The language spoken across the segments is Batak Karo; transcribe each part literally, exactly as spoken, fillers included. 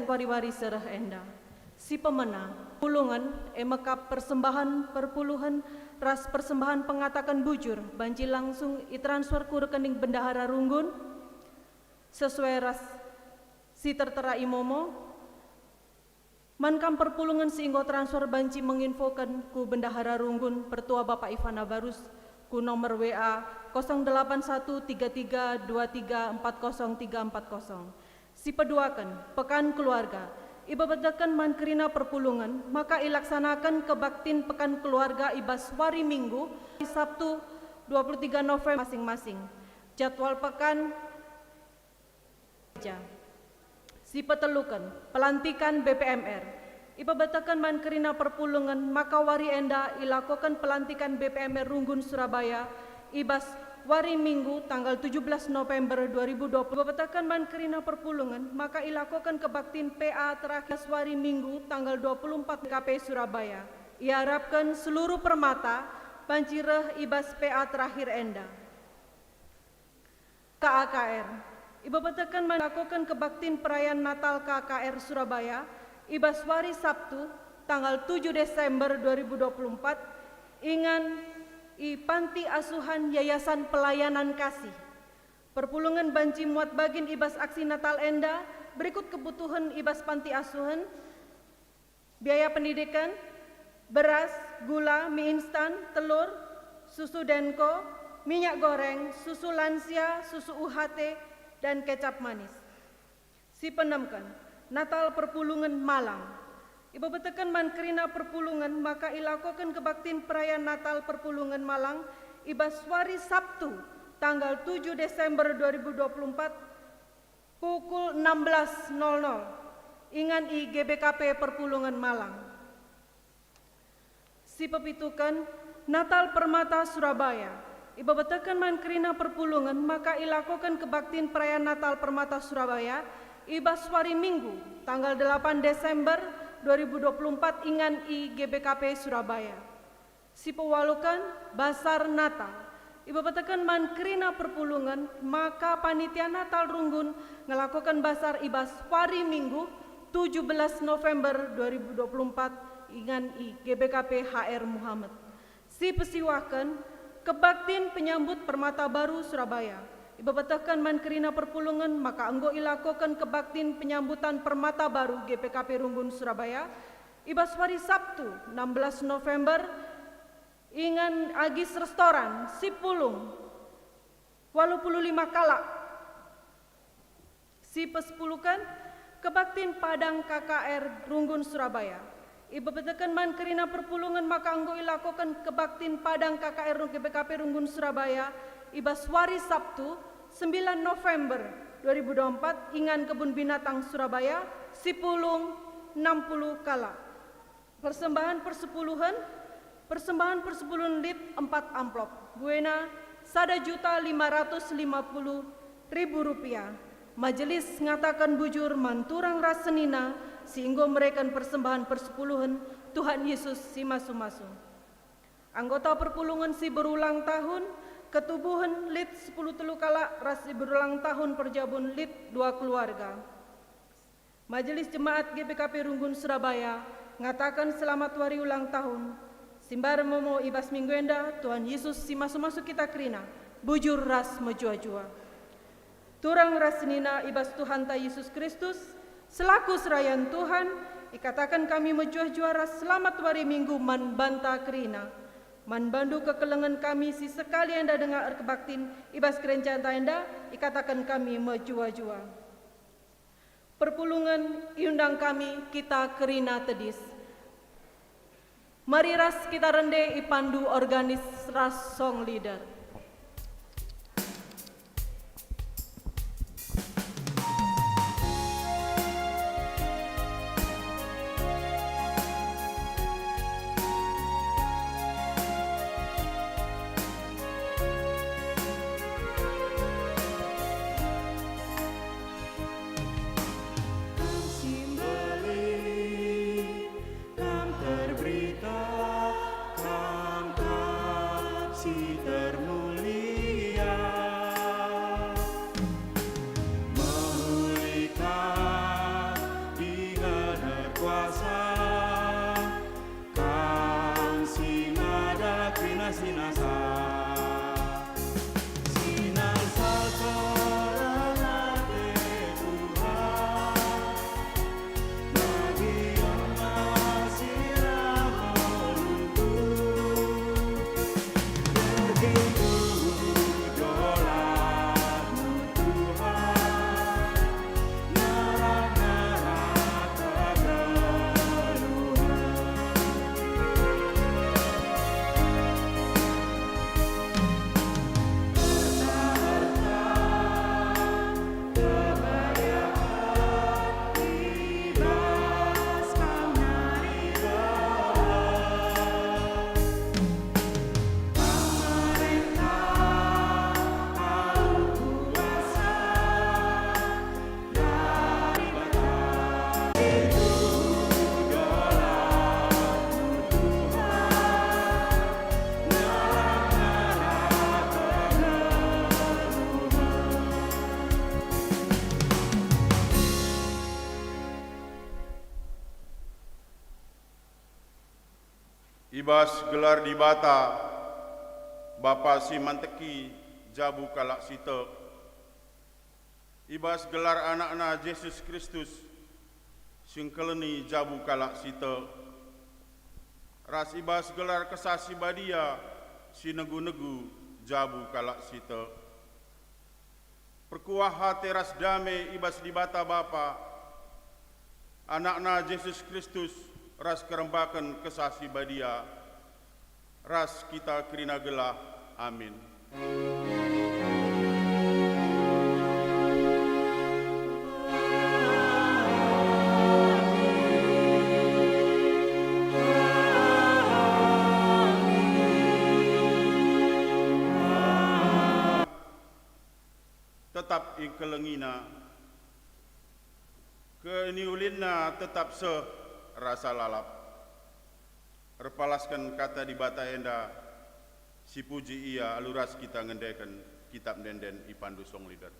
wari-wari seh enda. Si pemena, perpulungen, e mekap persembahen perpuluhen ras persembahen pengataken bujur banci langsung itransfer ku rekening Bendahara Runggun, sesuai ras si tertera i momo. Man kam perpulungen si enggo transfer banci menginfoken ku Bendahara Runggun Pertua Bapak Ivana Barus ku nomor W A kosong delapan satu tiga tiga dua tiga empat kosong tiga empat kosong. Si peduaken, Pekan Keluarga. Ibebeteken man kerina perpulungen, maka ilaksanaken kebaktin Pekan Keluarga i bas wari Minggu, Sabtu, dua puluh tiga November masing-masing. Jadwal pekan gereja. Si peteluken, pelantikan B P M R. Ibebeteken man kerina perpulungen, maka wari enda ilakoken pelantikan B P M R Runggun Surabaya i bas wari Minggu tanggal tujuh belas November dua ribu dua puluh. Ibebeteken man kerina perpulungen, maka ilakoken kebaktin P A terakhir wari Minggu tanggal dua puluh empat K P Surabaya. Iarapken seluruh permata banci reh i bas P A terakhir enda. K A K R. Ibebeteken man lakoken kebaktin perayaan Natal K A K R Surabaya i bas wari Sabtu, tanggal tujuh Desember dua ribu dua puluh empat, ingan i Panti Asuhan Yayasan Pelayanan Kasih. Perpulungen banci muat bagin i bas aksi Natal enda, berikut kebutuhen i bas panti asuhen: biaya pendidiken, beras, gula, mie instan, telur, susu Denko, minyak goreng, susu lansia, susu U H T, dan kecap manis. Si peenemken, Natal Perpulungen Malang. Ibebeteken man kerina perpulungen, maka ilakoken kebaktin perayaan Natal Perpulungen Malang i bas wari Sabtu, tanggal tujuh Desember dua ribu dua puluh empat, pukul enam belas nol nol, ingan i G B K P Perpulungen Malang. Si pepituken, Natal Permata Surabaya. Ibebeteken man kerina perpulungen, maka ilakoken kebaktin perayaan Natal Permata Surabaya i bas wari Minggu, tanggal delapan Desember dua ribu dua puluh empat, ingan i G B K P Surabaya. Si pewaluken, Basar Natal. Ibebeteken man kerina perpulungen, maka Panitia Natal Runggun ngelakoken basar i bas wari Minggu, tujuh belas November dua ribu dua puluh empat, ingan i G B K P H R Muhammad. Si pesiwaken, kebaktin penyambut Permata Baru Surabaya. Ibebeteken man kerina perpulungen, maka enggo ilakoken kebaktin penyambutan Permata Baru G P K P Runggun Surabaya, i bas wari Sabtu, enam belas November, ingan Agis Restoran, Sipulung, waluh puluh lima kalak. Si pesepuluken, kebaktin Padang K K R Runggun Surabaya. Ibebeteken man kerina perpulungen, maka enggo ilakoken kebaktin Padang K K R G B K P Runggun Surabaya i bas wari Sabtu, sembilan November dua ribu dua puluh empat, ingan Kebun Binatang Surabaya, Sipulung, enam puluh kalak. Persembahan persepuluhen, persembahan persepuluhen lit empat amplop, buena sada juta lima ratus lima puluh ribu rupiah. Majelis ngataken bujur man turang ras senina si enggo mereken persembahan persepuluhen Tuhan Yesus si masu-masu. Anggota perpulungen si berulang tahun, ketubuhen lit sepuluh telu kalak ras si berulang tahun perjabun lit dua keluarga. Majelis Jemaat G B K P Runggun Surabaya ngataken selamat wari ulang tahun. Si mbar momo i bas minggu enda, Tuhan Yesus si masu-masu kita kerina, bujur ras mejuah-juah. Turang ras senina i bas Tuhanta Yesus Kristus, selaku serayan Tuhan, ikataken kami mejuah-juah ras selamat wari Minggu man banta kerina. Man bandu kekelengen kami si sekali enda denga erkebaktin i bas gereja enda, ikataken kami mejuah-juah. Perpulungen iundang kami kita kerina tedis. Mari ras kita rende ipandu organis ras song leader. Kam si mbelin, kam terberita, kam kap si termulia. Sinasa, sinasa kerna ate Tuhan, bagi emas sirah uluku, begitu dolatmu Tuhan. I bas gelar Dibata, Bapa si manteki jabu kalak si tek. I bas gelar AnakNa Jesus Kristus, si engkeleni jabu kalak si tek, ras i bas gelar Kesah Si Badia, si negu-negu jabu kalak si tek. Perkuah ate ras dame i bas Dibata Bapa, AnakNa Jesus Kristus, ras kerembaken Kesah Si Badia, ras kita kerina gelah. Amin. Tetap ikelengina, keniulinna tetap seh rasa lalap. Erpalasken kata Dibata enda, sipuji Ia alu ras kita ngendeken Kitap Ende-enden i Pandu Song Leader.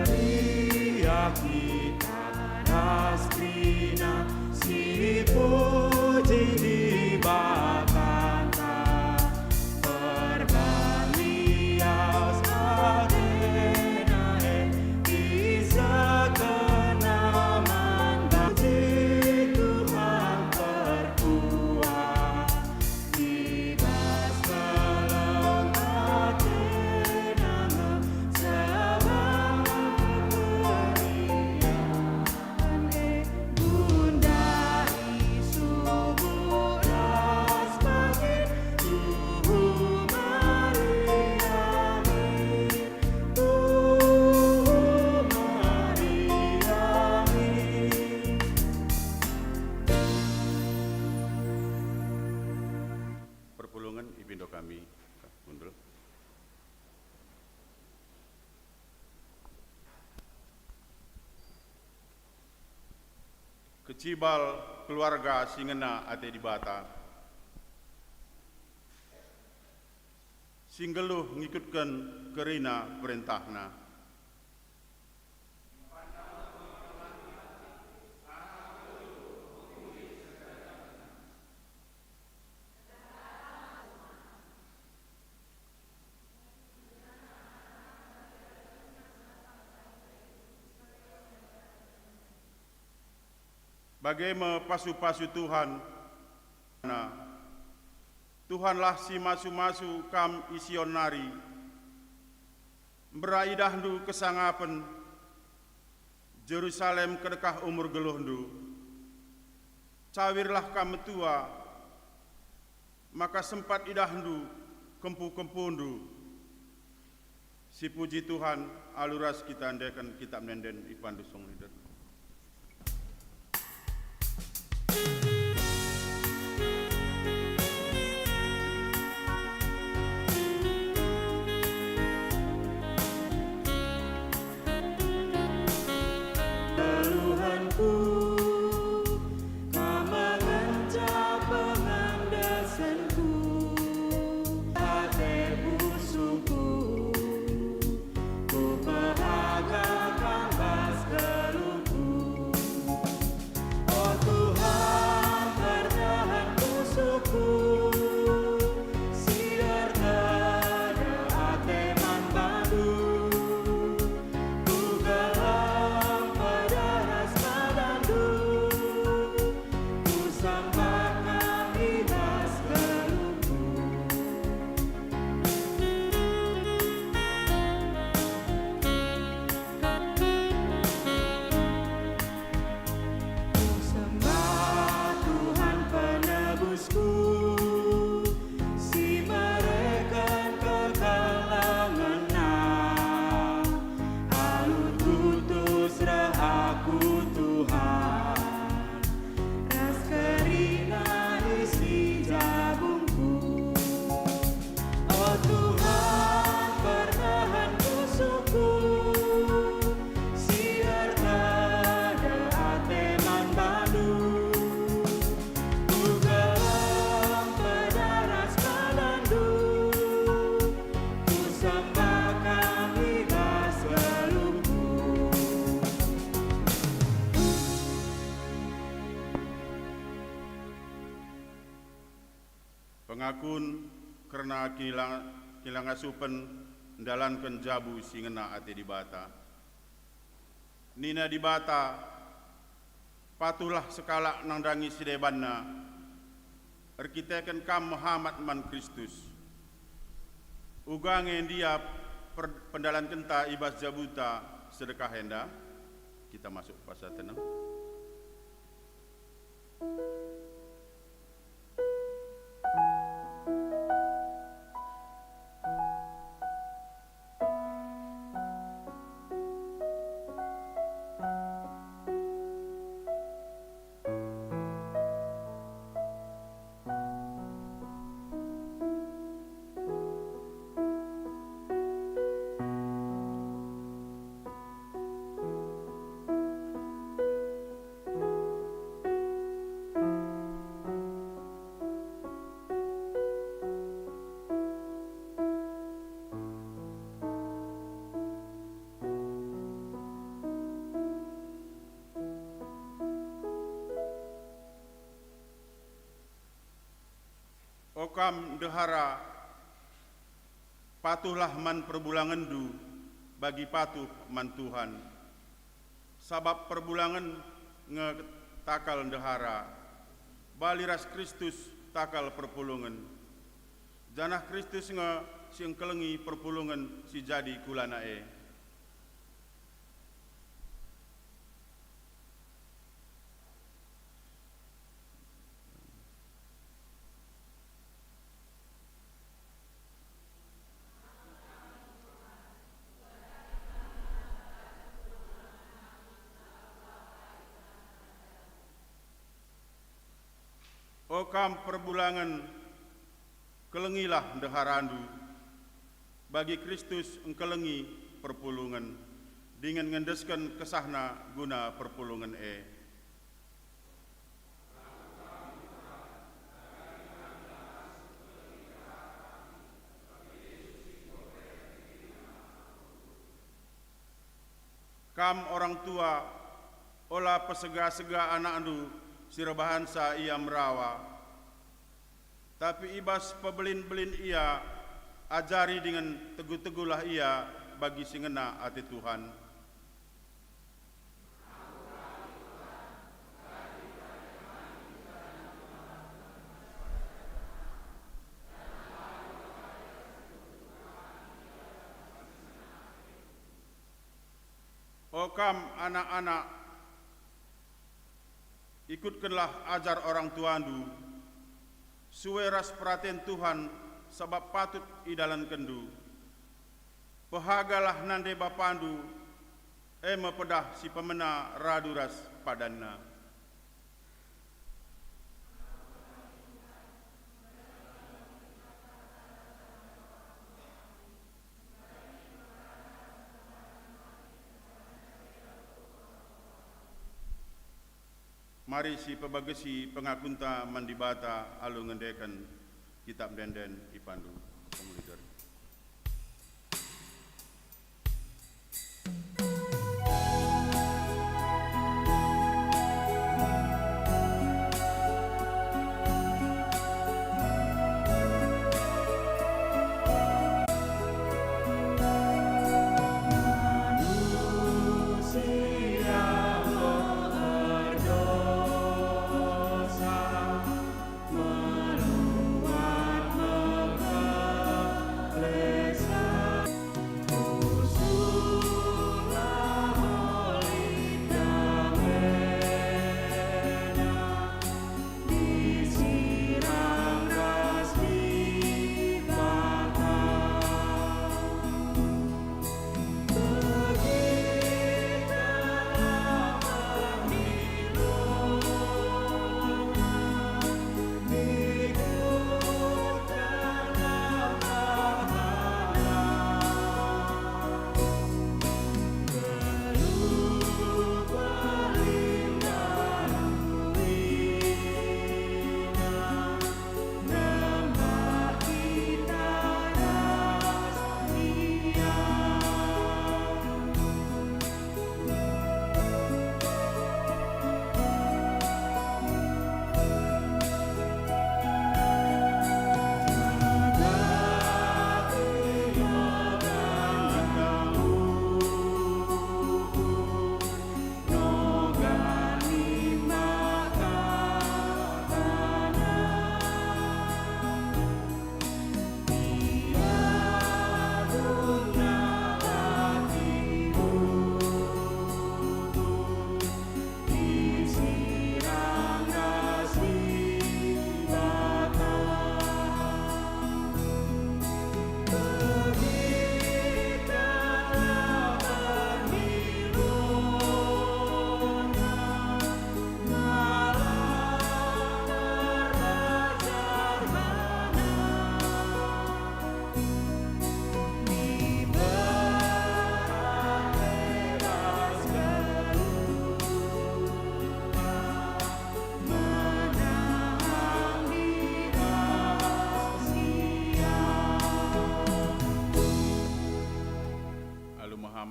Meriah kita ras kerina si puji Dibatanta, perbahan lias atena e, isehkenna man banta. Puji Tuhan terpuji. I bas keleng atena me serbana keriahen e, gundari subuk ras bangkit, tuhu meriah min, tuhu meriah min. Perpulungen ipindo kami, kundul. Kecibal keluarga si ngena ate Dibata, si nggeluh ngikutken kerina perentahNa. Bage me pasu-pasu Tuhan. Tuhanlah si masu-masu kam i Sion nari. Mbera idahndu kesangapen, Jerusalem, kedekah umur geluhndu. Cawirlah kam metua, maka sempat idahndu kempu-kempundu. Sipuji Tuhan, alu ras kita endeken Kitap Ende-enden i Pandu Song Leader. Ngakun kerna kinilang-, kinilangasupen ndalanken jabu si ngena ate Dibata. Nina Dibata, "Patuhlah sekalak nandangi si debanna, erkiteken kam mehamat man Kristus." Uga nge ndia per-, pendalankenta i bas jabuta sedekah enda? Kita masuk pas atenem. O kam ndehara, patuhlah man perbulangenndu bagi patuh man Tuhan. Sabap perbulangen nge takal ndehara, bali ras Kristus takal perpulungen, janah Kristus nge si engkelengi perpulungen si jadi kulana e. O kam perbulangen, kelengilah ndeharandu, bagi Kristus engkelengi perpulungen, dingen ngendesken kesahNa guna perpulungen e. Kam orang tua, ola pesega-sega anakndu si erbahanca ia merawa, tapi i bas pebelin-belin ia ajari dingen tegu-teguhlah ia bagi si ngena ate Tuhan. O kam anak-anak, ikutkenlah ajar orang tuandu, sue ras peraten Tuhan, sabap patut idalankenndu. Pehagalah nande bapandu, e me pedah si pemena radu ras padanna. Mari sipebagesi pengakunta man Dibata alu ngendeken Kitap Ende-enden ipandu. Pengulu lider.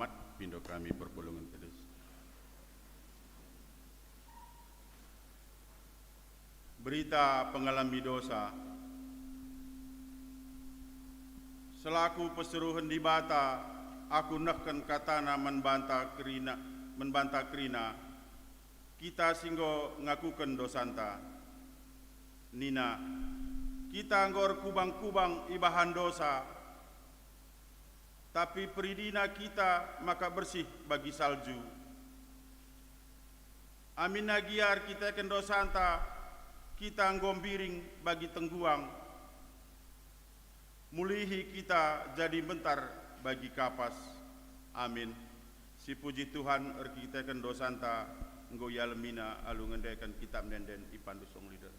Pindo kami perpulungen tedis. Berita pengalemi dosa. Selaku persuruhen Dibata, aku nehken katana man banta kerina, man banta kerina, kita si enggo ngakuken dosanta. Nina, kita enggo erkubang-kubang ibahan dosa, tapi peridina kita maka bersih bagi salju. Aminna gia erkiteken dosanta, kita enggo mbiring bagi tengguang. Mulihi kita jadi mbentar bagi kapas. Amin. Sipuji Tuhan, erkiteken dosanta enggo ialemina alu ngendeken kitab ende-enden ipandu song leader.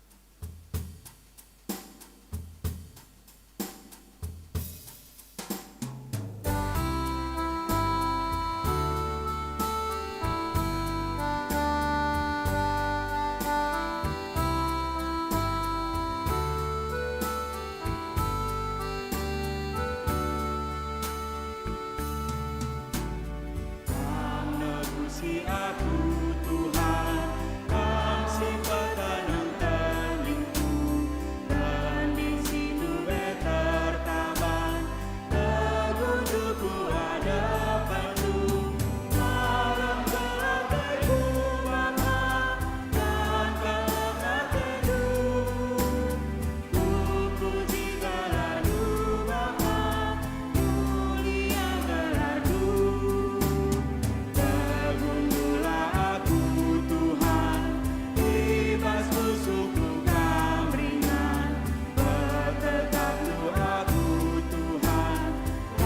Kam negusi aku, Tuhan, Kam si petenang teningku, dinding si ndube tertaban, teguh ku adepanNdu. Malem gelarNdu, Bapa, dan keleng ateNdu. Kupuji gelarNdu, Bapa, mulia gelarNdu. Teguhndulah aku, Tuhan, i bas pusuhku Kam ringan. Pertetapndu aku, Tuhan.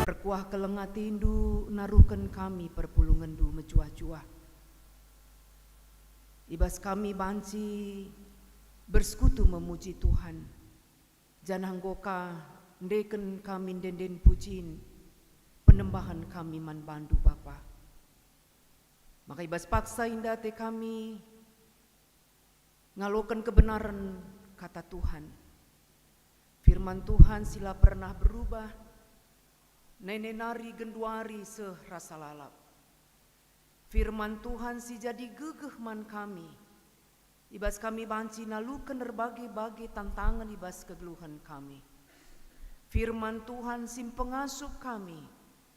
Perkuah keleng ateNdu naruhken kami perpulungenNdu mejuah-juah. I bas kami banci bersekutu memuji Tuhan. Janah enggo ka ndeken kami ende-enden pujin, penembahen kami man baNdu, Bapa. Maka i bas paksa enda ate kami ngaloken kebenaren Kata Tuhan. Firman Tuhan si la pernah berubah, nai-nai nari genduari seh rasa lalap. Firman Tuhan si jadi gegeh man kami, i bas kami banci naluken erbage-bage tantangen i bas kegeluhen kami. Firman Tuhan si mpengasup kami,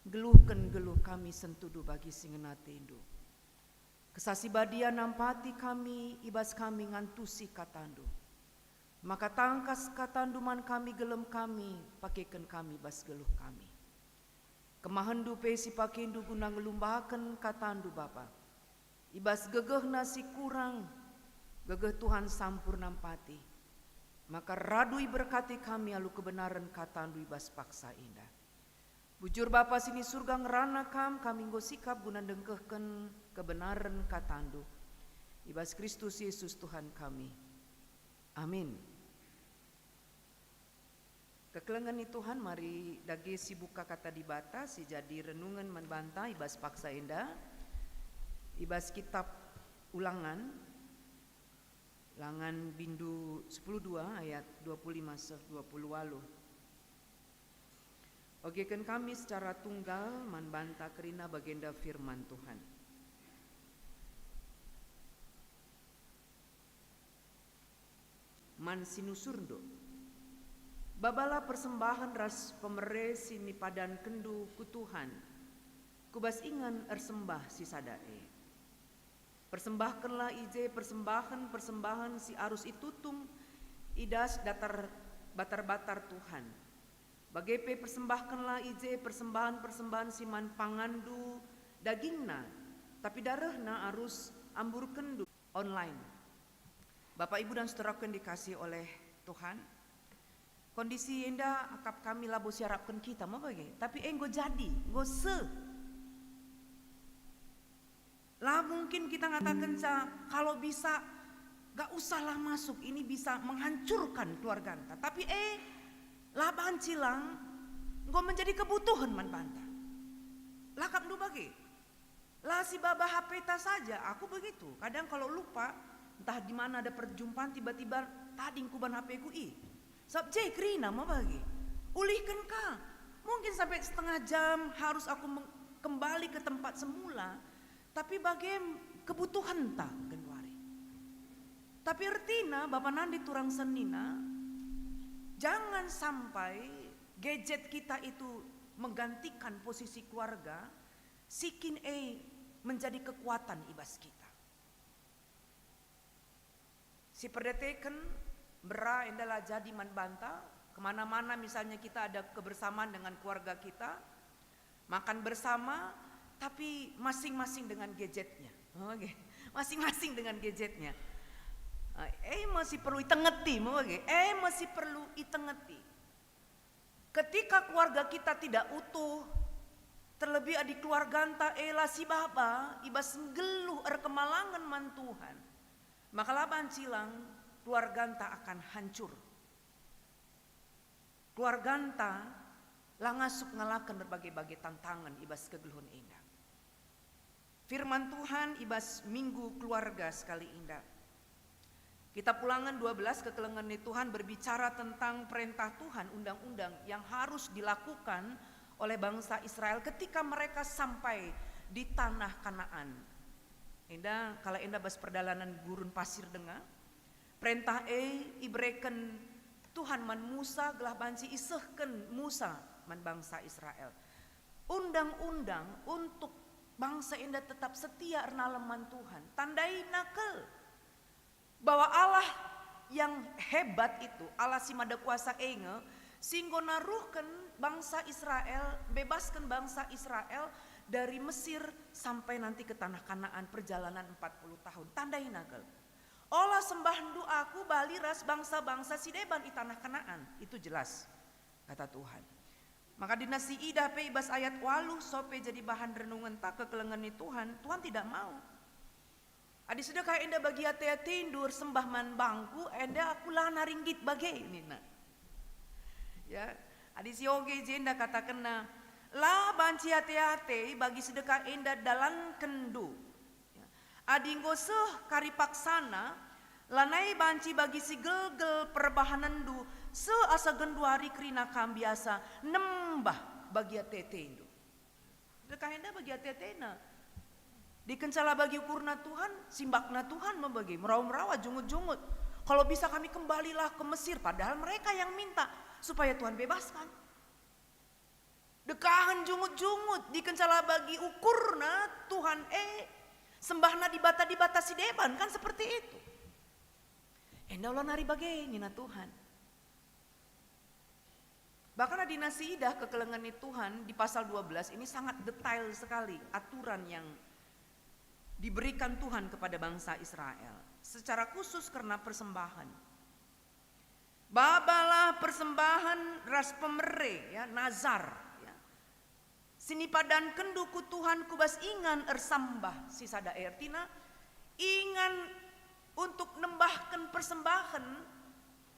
geluhken geluh kami sentudu bagi si ngena ateNdu. Kesah Si Badia nampati kami, i bas kami ngantusi KataNdu. Maka tangkas KataNdu man kami, gelem kami, pakeken kami bas geluh kami. KemahenNdu pe si pakeNdu guna ngelumbaken KataNdu, Bapa. I bas gegehna si kurang, gegeh Tuhan sampurna mpati. Maka radu iberkati kami alu kebenaren KataNdu i bas paksa enda. Bujur Bapa si ni Surga, ngerana Kam, kami enggo sikap guna ndengkehken kebenaren KataNdu. I bas Kristus Yesus Tuhan kami. Amin. Kekelengen ni Tuhan, mari dage sibuka Kata Dibata si jadi renungen man banta i bas paksa enda, i bas Kitab Ulangan, Ulangan bindu sepuluh dua ayat dua puluh lima seh dua puluh waluh. Ogeken kami secara tunggal man banta kerina bagenda firman Tuhan. Man si nusurndu. Babalah persembahen ras pemere si nipadankenndu ku Tuhan, ku bas ingen ersembah si sada e. Persembahkenlah i je persembahen-persembahen si arus itutung i das datar batar-batar Tuhan. Bage pe persembahkenlah i je persembahen-persembahen si man panganndu dagingna, tapi darehna arus amburkenndu online. Bapak, Ibu, dan saudaraku yang dikasihi oleh Tuhan, kondisi enda akap kami labo siarapken kita me bage, tapi enggo jadi, enggo seh. La mungkin kita ngatakenca, "Kalau bisa, gak usahlah masuk, ini bisa menghancurkan keluarganta." Tapi, eh, la banci lang, enggo menjadi kebutuhan man banta. La akapndu bage. La sibaba H P-ta saja, aku begitu. Kadang kalau lupa, entah di mana ada perjumpaan, tiba-tiba tading kuban H P-ku, ih, sabap je kerina me bage. Ulihken ka. Mungkin sampai setengah jam harus aku meng-, kembali ke tempat semula, tapi bage kebutuhenta genduari. Tapi ertina, bapa nande turang senina, jangan sampai gadget kita itu menggantikan posisi keluarga, si kin e menjadi kekuatan i bas kita. Si perdeteken, mbera enda la jadi man banta, kemana-mana misalnya kita ada kebersamaan dengan keluarga kita, makan bersama, tapi masing-masing dengan gadgetnya. Oke, masing-masing dengan gadgetnya. Eh, e me si perlu itengeti, oke, e me si perlu itengeti. Ketika keluarga kita tidak utuh, terlebih adi keluarganta e la sibaba i bas nggeluh erkemalangen man Tuhan, maka la banci lang keluarganta akan hancur. Keluarganta la ngasup ngalaken erbage-bage tantangen i bas kegeluhen enda. Firman Tuhan i bas Minggu Keluarga sekali enda. Kitab Ulangen dua belas, kekelengen ni Tuhan, berbicara tentang perintah Tuhan, undang-undang yang harus dilakukan oleh bangsa Israel ketika mereka sampai di tanah Kanaan. Enda, kala enda bas perdalanen gurun pasir denga, perintah e ibereken Tuhan man Musa gelah banci isehken Musa man bangsa Israel. Undang-undang untuk bangsa enda tetap setia ernalem man Tuhan. Tandaina kal bahwa Allah yang hebat itu, Allah si mada kuasa e nge, si enggo naruhken bangsa Israel, bebasken bangsa Israel dari Mesir sampai nanti ke tanah Kanaan, perjalanan empat puluh tahun. Tandaina kal. Ola sembahndu aku bali ras bangsa-bangsa si deban i tanah Kanaan. Itu jelas, kata Tuhan. Maka adi nasi idah pe i bas ayat waluh sope jadi bahan renungenta kekelengen ni Tuhan, Tuhan tidak mau. Adi sedekah enda bagi ate-atendu ersembah man bangku, enda aku la nari nggit bage, nina. Ya, adi sioge jenda katakenna, la banci ate-ate bagi sedekah enda dalankenndu. Ya. Adi enggo seh kari paksana, lanai banci bagi si gelgel perbahanenndu, seh asa genduari kerina kam biasa nembah bagi ate-atendu. Sedekah enda bagi ate-atena. Dikenca la bagi ukurna Tuhan, simbakna Tuhan me bage, merawa-merawa, jungut-jungut. Kalau bisa kami kembalilah ke Mesir, padahal mereka yang minta supaya Tuhan bebaskan. Dekahen jungut-jungut, dikenca la bagi ukurna Tuhan e, sembahna dibata-dibata si deban, kan seperti itu. Enda ola nari bage, nina Tuhan. Bahkan adi nasi idah kekelengen ni Tuhan di pasal dua belas ini sangat detail sekali aturan yang diberikan Tuhan kepada bangsa Israel, secara khusus karena persembahan. Babalah persembahan ras pemere, ya, nazar, ya. Si nipadankenndu ku Tuhan ku bas ingan ersambah si sada e, ertina ingan untuk nembahken persembahen,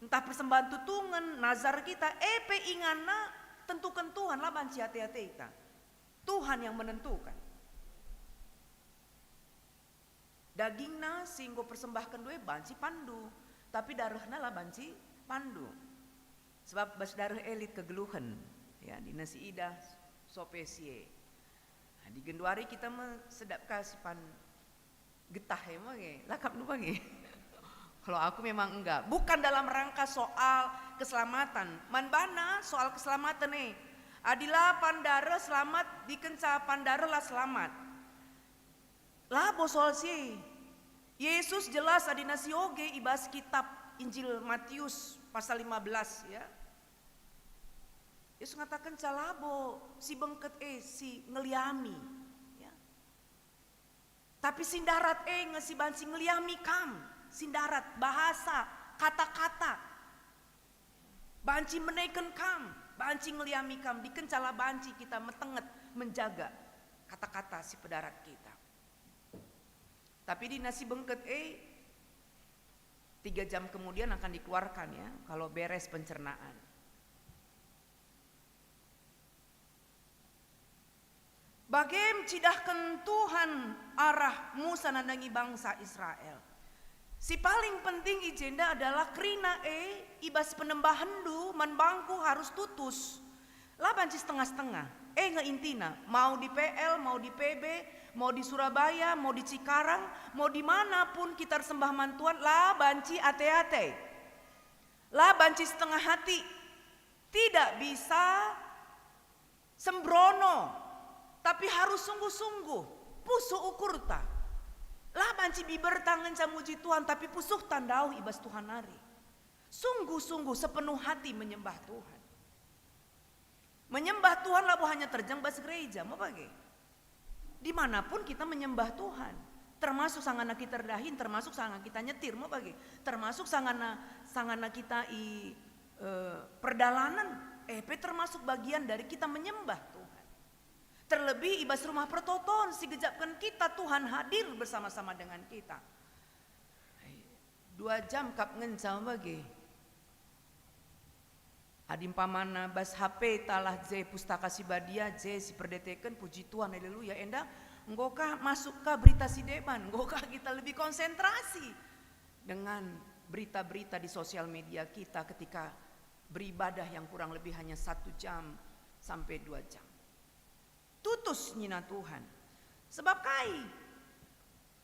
ntah persembahen tutungen, nazar kita, e pe inganna tentuken Tuhan, la banci ate-ateta. Tuhan yang menentukan. Dagingna si enggo persembahkenndu e banci panndu, tapi darehna la banci panndu. Sebab bas dareh e lit kegeluhen, ya, adi nasi idah sope si e. Nah, adi genduari kita me sedap ka si pan getah e bage, la kapndu bage. Kalau aku memang enggak, bukan dalam rangka soal keselamatan. Man bana soal keselamatan e. Adi la pan dareh selamat, dikenca pan dareh la selamat. Labo soal si e. Yesus jelas adi nasi oge i bas kitab Injil Matius pasal lima belas, ya. Yesus ngatakenca labo si bengket e si ngeliami, ya. Tapi si ndarat e nge si banci ngeliami kam, si ndarat, bahasa, kata-kata. Banci meneken kam, banci ngeliami kam, dikenca la banci kita metenget menjaga kata-kata si pedarat kita. Tapi adi nasi bengket e, tiga jam kemudian akan dikeluarkan, ya, kalau beres pencernaan. Bage me cidahken Tuhan arah Musa nandangi bangsa Israel. Si paling penting i jenda adalah kerina e i bas penembahenndu man bangku harus tutus. La banci setengah-setengah. E nge intina, mau di P L, mau di P B, mau di Surabaya, mau di Cikarang, mau di mana pun kita ersembah man Tuhan, la banci ate-ate. La banci setengah hati. Tidak bisa sembrono, tapi harus sungguh-sungguh, pusuh ukurta. La banci biberta ngenca muji Tuhan, tapi pusuhta ndauh i bas Tuhan nari. Sungguh-sungguh sepenuh hati menyembah Tuhan. Menyembah Tuhan labo hanya terjeng bas gereja, me bage. Dimanapun kita menyembah Tuhan, termasuk sangana kita erdahin, termasuk sangana kita nyetir, me bage. Termasuk sangana, sangana kita i, eh, perdalanan, e pe termasuk bagian dari kita menyembah Tuhan. Terlebih i bas Rumah Pertoton, sigejapken kita Tuhan hadir bersama-sama dengan kita. Dua jam kap ngenca me bage. Adi umpamana bas H P talah je Pustaka Si Badia, je si perdeteken, puji Tuhan, haleluya, enda enggo kah masuk ka berita si deban, enggo kah kita lebih konsentrasi dengan berita-berita di sosial media kita ketika beribadah yang kurang lebih hanya satu jam sampai dua jam. Tutus nina Tuhan. Sebab kai?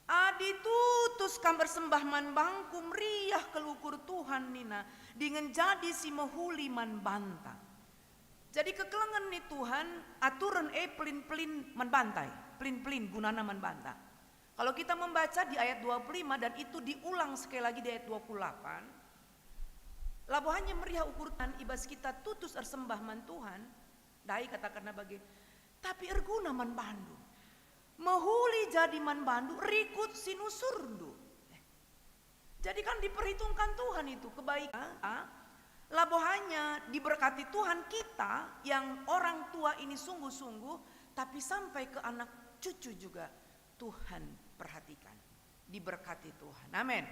Adi tutus kam ersembah man bangku, meriah kal ukur Tuhan nina, dingen jadi si mehuli man banta. Jadi kekelengen ni Tuhan, aturen e pelin-pelin man banta, pelin-pelin gunana man banta. Kalau kita membaca di ayat dua puluh lima dan itu diulang sekali lagi di ayat dua puluh delapan, labo hanya meriah ukur Tuhan i bas kita tutus ersembah man Tuhan, ndai katakenna bage, tapi erguna man bandu. Mehuli jadi man bandu, rikut si nusurndu. Eh, jadi kan diperhitungkan Tuhan itu kebaikan, ah, labo hanya diberkati Tuhan kita yang orang tua ini sungguh-sungguh, tapi sampai ke anak cucu juga Tuhan perhatikan. Diberkati Tuhan. Amin.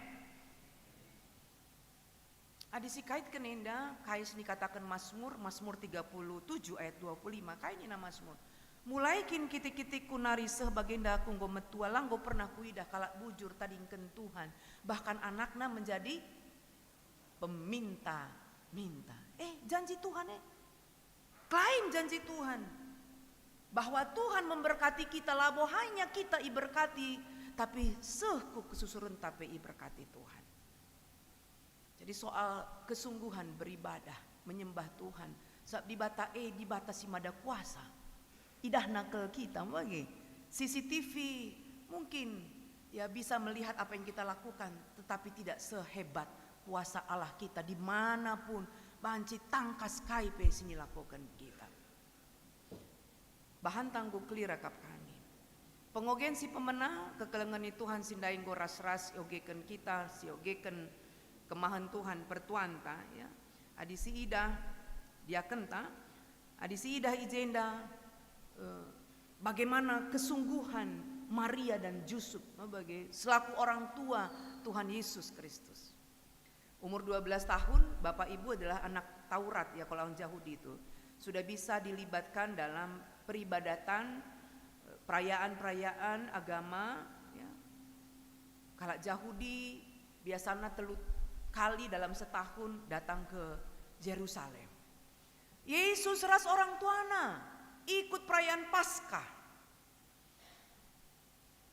Adi sikaitken enda, kai si nikataken Masmur, Masmur tiga puluh tujuh ayat dua puluh lima, kai nina Masmur? Mulai kin kitik-kitikku nari seh bagenda aku enggo metua, la enggo pernah kuidah kalak bujur tadingken Tuhan, bahkan anakna menjadi peminta-minta. Eh, janji Tuhan, eh. Klaim janji Tuhan bahwa Tuhan memberkati kita, labo hanya kita iberkati, tapi seh ku kesusurenta pe iberkati Tuhan. Jadi soal kesungguhan beribadah, menyembah Tuhan. Sebab Dibata e, Dibata si mada kuasa. Idahna kal kita, bage. C C T V mungkin, ya, bisa melihat apa yang kita lakukan, tetapi tidak sehebat kuasa Allah kita dimanapun, banci tangkas kai pe si nilakoken kita. Bahanta enggo kelira kap kami. Pengogen si pemena, kekelengen ni Tuhan si ndai enggo ras-ras iogeken kita, si iogeken kemahen Tuhan pertuanta, ya. Adi si idah diakenta, adi si idah i jenda, eh, bagaimana kesungguhan Maria dan Jusup, eh, bage selaku orang tua Tuhan Yesus Kristus. Umur dua belas tahun, bapak ibu adalah anak Taurat, ya, kalau orang Jahudi itu. Sudah bisa dilibatkan dalam peribadatan, eh, perayaan-perayaan agama, ya. Kalak Jahudi biasanya telu kali dalam setahun datang ke Jerusalem. Yesus ras orang tuana ikut perayaan Paskah.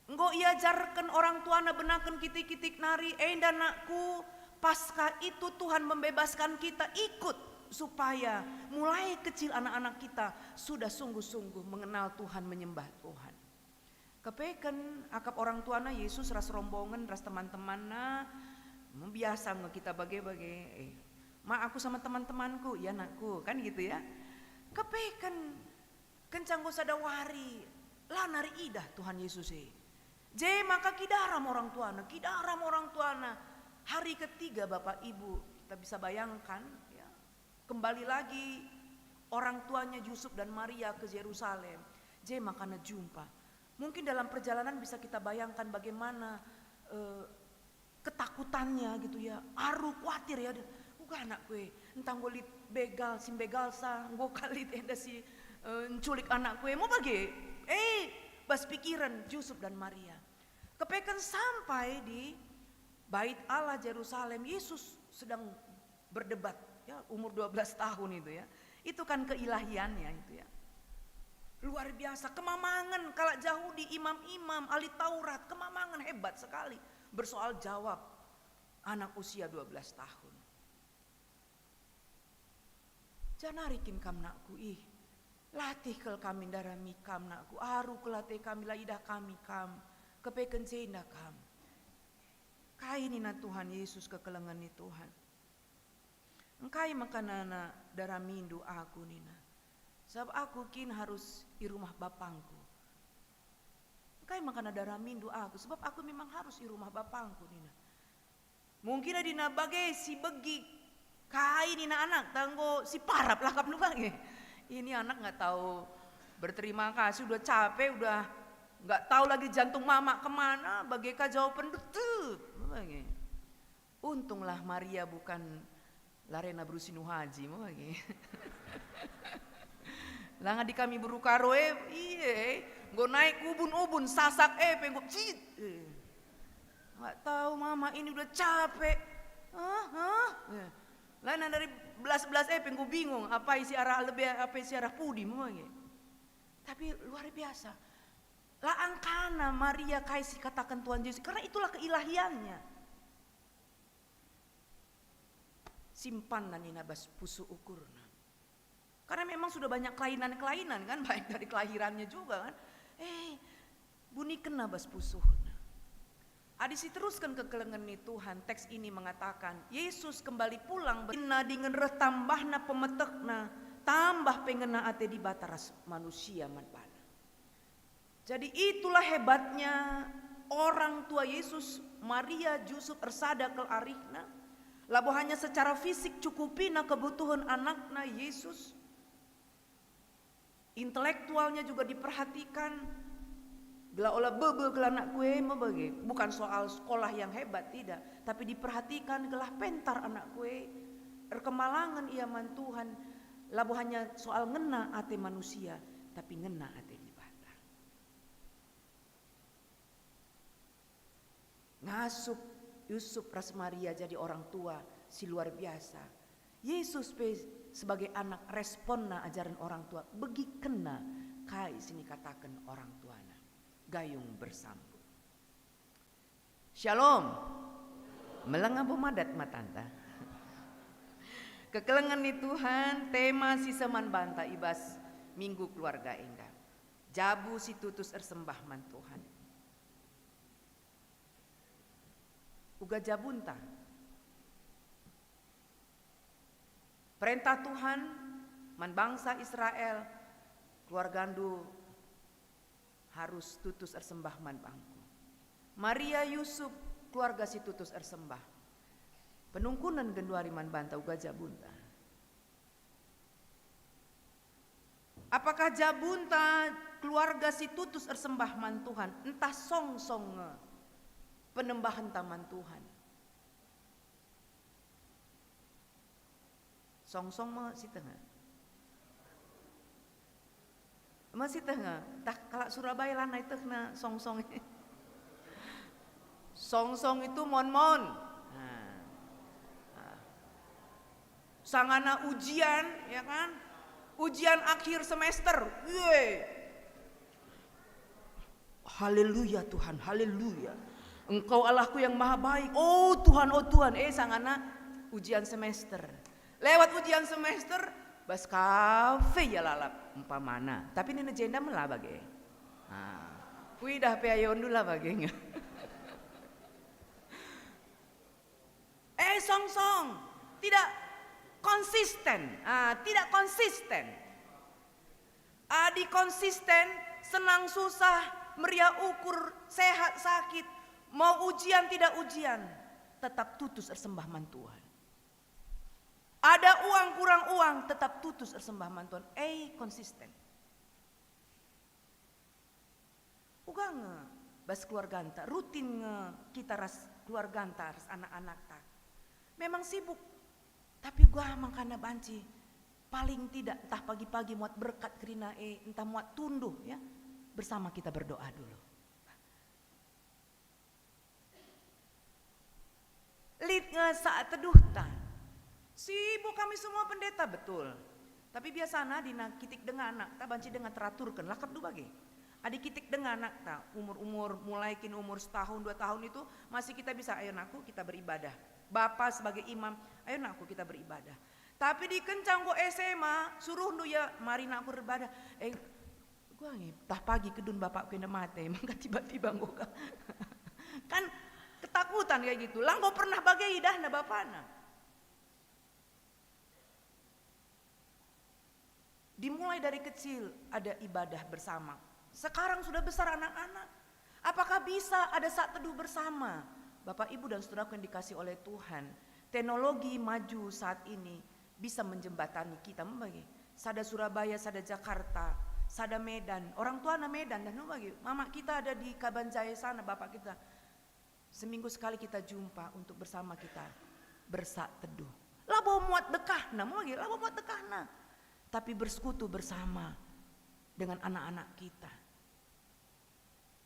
Enggo iajarken orang tuana benaken kitik-kitik nari, enda nakku, Paskah itu Tuhan membebaskan kita, ikut, supaya mulai kecil anak-anak kita sudah sungguh-sungguh mengenal Tuhan, menyembah Tuhan. Kepeken akap orang tuana Yesus ras rombongen ras teman-temanna, biasa nge kita bage-bage, eh, "Ma, aku sama teman-temanku, ya nakku," kan gitu ya. Kepeken Kenca enggo sada wari, la nari idah Tuhan Yesus e. Je maka kidaram orang tuana, kidaram orang tuana. Hari ketiga, Bapak Ibu, kita bisa bayangkan, ya, kembali lagi orang tuanya Yusuf dan Maria ke Yerusalem. Je maka ne jumpa. Mungkin dalam perjalanan bisa kita bayangkan bagaimana, eh, ketakutannya gitu ya, aru, kuatir ya, "Uga anakku e, entah enggo lit begal, si mbegalsa, enggo ka lit enda si, eh, nculik anakku e, mo bage?" Eh, bas pikiran Yusuf dan Maria. Kepeken sampai di Bait Allah Jerusalem, Yesus sedang berdebat, ya, umur dua belas tahun itu ya. Itu kan keilahiannya itu ya. Luar biasa, kemamangen kalak Jahudi, imam-imam, ahli Taurat, kemamangen hebat sekali bersoal jawab anak usia dua belas tahun. Janari kin kam, nakku, ih, latih kal kami ndarami kam, nakku, aru kal ate kami la idah kami kam, kepeken jenda kam. Kai nina Tuhan Yesus kekelengen ni Tuhan? Engkai maka nana daramindu aku, nina, sabap aku kin harus i rumah bapangku. Engkai maka nana daramindu aku, sebab aku memang harus i rumah bapangku, nina. Mungkin adina bage si begi kai nina anak, tanggo si parap lakap nu bage. Ini anak nggak tahu berterima kasih, udah capek, udah nggak tahu lagi jantung mama kemana, bage ka jawaben, betul, bage. Untunglah Maria bukan larena beru si Nuhaji, mo bage. Langa di kami beru Karo e, iye, enggo naik ubun-ubun, sasak e pe enggo cit. Eh. Nggak tahu mama ini udah capek. Hah, hah? Eh. Lana dari belas-belas e pe enggo bingung, apa isi arah lebe, apa isi arah pudi, mo bage. Tapi luar biasa. La angkana Maria kai si kataken Tuhan Yesus, karena itulah keilahiannya. Simpanna nina bas pusuh ukurna. Karena memang sudah banyak kelainan-kelainan kan, baik dari kelahirannya juga kan. Eh, bunikenna bas pusuhna. Adi siterusken kekelengen ni Tuhan, teks ini mengatakan, Yesus kembali pulang berina dingen reh tambahna pemetekna, tambah pe ngena ate Dibata ras manusia man bana. Jadi itulah hebatnya orang tua Yesus, Maria, Yusuf ersada kal arihna. Labo hanya secara fisik cukupina kebutuhan anakna Yesus, intelektualnya juga diperhatikan. Gelah ola bebe gelah anakku e, mo bage. Bukan soal sekolah yang hebat, tidak, tapi diperhatikan gelah pentar anakku e, erkemalangen ia man Tuhan. Labo hanya soal ngena ate manusia, tapi ngena ate Dibata. Ngasup Yusuf ras Maria jadi orang tua si luar biasa. Yesus pe sebagai anak, responna ajaren orang tua, begikenna kai si nikataken orang tuana. Gayung bersambung. Shalom. Meleng abo madat matanta? Kekelengen ni Tuhan, tema si seh man banta i bas Minggu Keluarga enda. Jabu si tutus ersembah man Tuhan. Uga jabunta. Perentah Tuhan man bangsa Israel, keluargandu harus tutus ersembah man bangku. Maria, Yusuf, keluarga si tutus ersembah. Penungkunen genduari man banta uga jabunta. Apakah jabunta keluarga si tutus ersembah man Tuhan, ntah songsong nge penembahenta man Tuhan? Songsong me sietehna. Me sietehna, tah kalak Surabaya lanai tehna songsong. Songsong itu mon-mon. Nah. Nah. Sangana ujian, ya kan? Ujian akhir semester. Ye. Haleluya Tuhan, haleluya. Engkau Allahku yang maha baik. Oh Tuhan, oh Tuhan. Eh, sangana ujian semester. Lewat ujian semester, bas kafe ia lalap umpamana. Tapi nina jenda me la bage. Ah, kuidah pe ayondu la bage nge. Eh, songsong, tidak konsisten. Ah, tidak konsisten. Adi konsisten, senang susah, meriah ukur, sehat sakit, mau ujian tidak ujian, tetap tutus ersembah man Tuhan. Ada uang kurang uang, tetap tutus ersembah man Tuhan. Eh, konsisten. Uga nge bas keluarganta, rutin nge kita ras keluarganta, ras anak-anakta. Memang sibuk, tapi uga mangkana banci paling tidak ntah pagi-pagi muat berkat kerina e, ntah muat tunduh, ya. Bersama kita berdoa dulu. Lit nge saat teduhta. Sibuk kami semua pendeta, betul. Tapi biasana adi na kitik denga anakta banci denga teraturken, lakap du bage. Adi kitik denga anakta, umur-umur, mulai kin umur setahun, dua tahun itu, masih kita bisa, "Ayo nakku, kita beribadah." Bapa sebagai imam, "Ayo nakku, kita beribadah." Tapi adi kenca enggo S M A, suruhndu ia, "Mari nakku beribadah." Eh, gua nge, tah pagi kedun bapakku enda mate, maka tiba-tiba enggo ka. Kan ketakutan kayak gitu. La enggo pernah bage idahna bapana. Dimulai dari kecil ada ibadah bersama. Sekarang sudah besar anak-anak. Apakah bisa ada saat teduh bersama? Bapak, Ibu, dan Saudaraku yang dikasihi oleh Tuhan, teknologi maju saat ini bisa menjembatani kita. Membagi sada Surabaya, sada Jakarta, sada Medan. Orang tuana Medan dan membagi. Mama kita ada di Kabanjahe sana, bapak kita. Seminggu sekali kita jumpa untuk bersama kita bersaat teduh. Labo muat dekahna, membagi, labo muat dekahna. Tapi bersekutu bersama dengan anak-anak kita.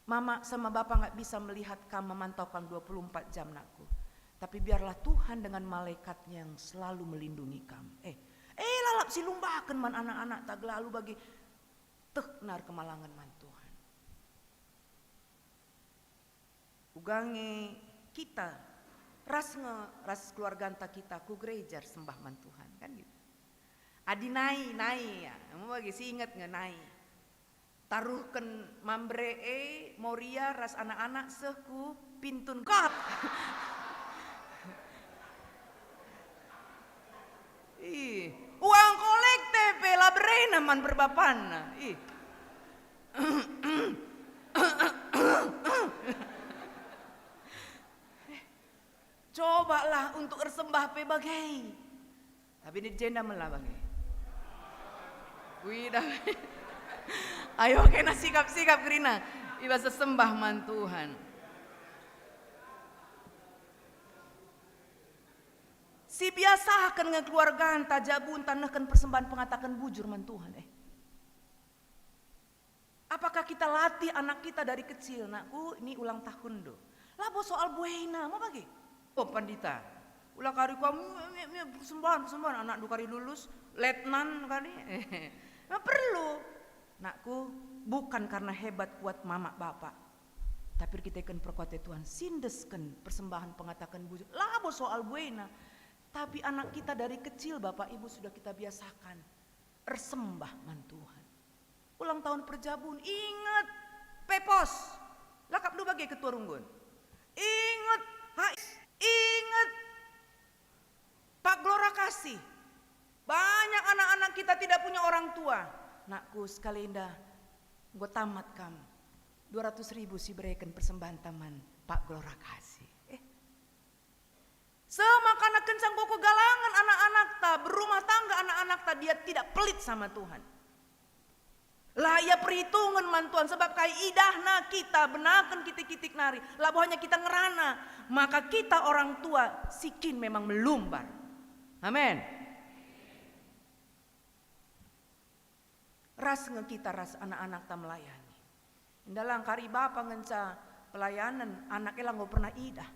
Mama sama bapa nggak bisa melihat kam, memantau kam dua puluh empat jam, nakku. Tapi biarlah Tuhan dengan malaikat-Nya yang selalu melindungi kam. Eh, eh, lalap si lumbaken man anak-anakta gelah alu bage tehna erkemalangen man Tuhan. Uga nge kita ras nge, ras keluarganta kita ku gereja ersembah man Tuhan, kan gitu. Adi nai, nai ya, kamu bagi si inget nge nai. Taruhken Mambre e, Moria ras anak-anak seh ku pintun kot. Ih, uang kolekte pe la berena man perbapanna. Ih. Cobalah untuk ersembah pe bage. Tapi di jenda mela bage. Kuidah. Ayo kena sikap-sikap kerina. Ibas sembah man Tuhan. Sibiasaken nge keluarganta, jabunta nehken persembahen pengataken bujur man Tuhan, eh. Apakah kita latih anak kita dari kecil, "Nakku, ini ulang tahun do." Labo soal buena, mau bage? Oh, pandita, ula kari kam, mie, mie, mie, persembahan, persembahan, anakndu kari lulus, letnan kari. Nah, perlu. Nakku, bukan karena hebat kuat mama bapa, tapi erkiteken perkuate Tuhan, sindesken persembahan pengataken bujur. Labo soal buena. Tapi anak kita dari kecil, Bapak Ibu, sudah kita biasakan ersembah man Tuhan. Ulang tahun perjabun, inget, Pepos. Lakap ndu bage ketua runggun. Inget, Hais, inget, Pak Glora Kasih. Banyak anak-anak kita tidak punya orang tua. Nakku, sekali enda, enggo tamat kam. Dua ratus ribu si bereken persembahan taman Pak Glora Kasih. Eh, Semakana kenca enggo kegalangen anak-anakta, berumah tangga anak-anakta, dia tidak pelit sama Tuhan. La ia perhitungen man Tuhan, sebab kai idahna kita benaken kitik-kitik nari, labo hanya kita ngerana, maka kita orang tua si kin memang melumbar. Amin. Ras nge kita ras anak-anakta melayani. Enda lang kari bapa ngenca pelayanen, anak e la enggo pernah idah.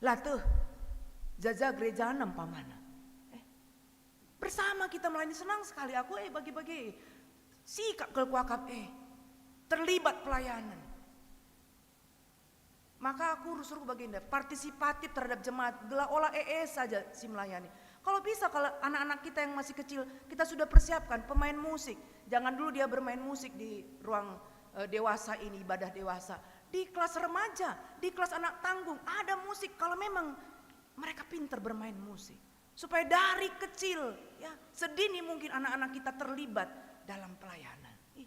La teh, jaja gerejana umpamana. Eh, bersama kita melayani, senang sekali aku, eh, bage-bage. Sikap kal kuakap, eh, terlibat pelayanan. Maka aku urus-urus bagenda, partisipatif terhadap jemaat, gelah ola e-e saja si melayani. Kalau bisa, kalau anak-anak kita yang masih kecil, kita sudah persiapkan pemain musik. Jangan dulu dia bermain musik di ruang, eh, dewasa ini, ibadah dewasa. Di kelas remaja, di kelas anak tanggung, ada musik kalau memang mereka pinter bermain musik. Supaya dari kecil, ya, sedini mungkin anak-anak kita terlibat dalam pelayanan. Ih,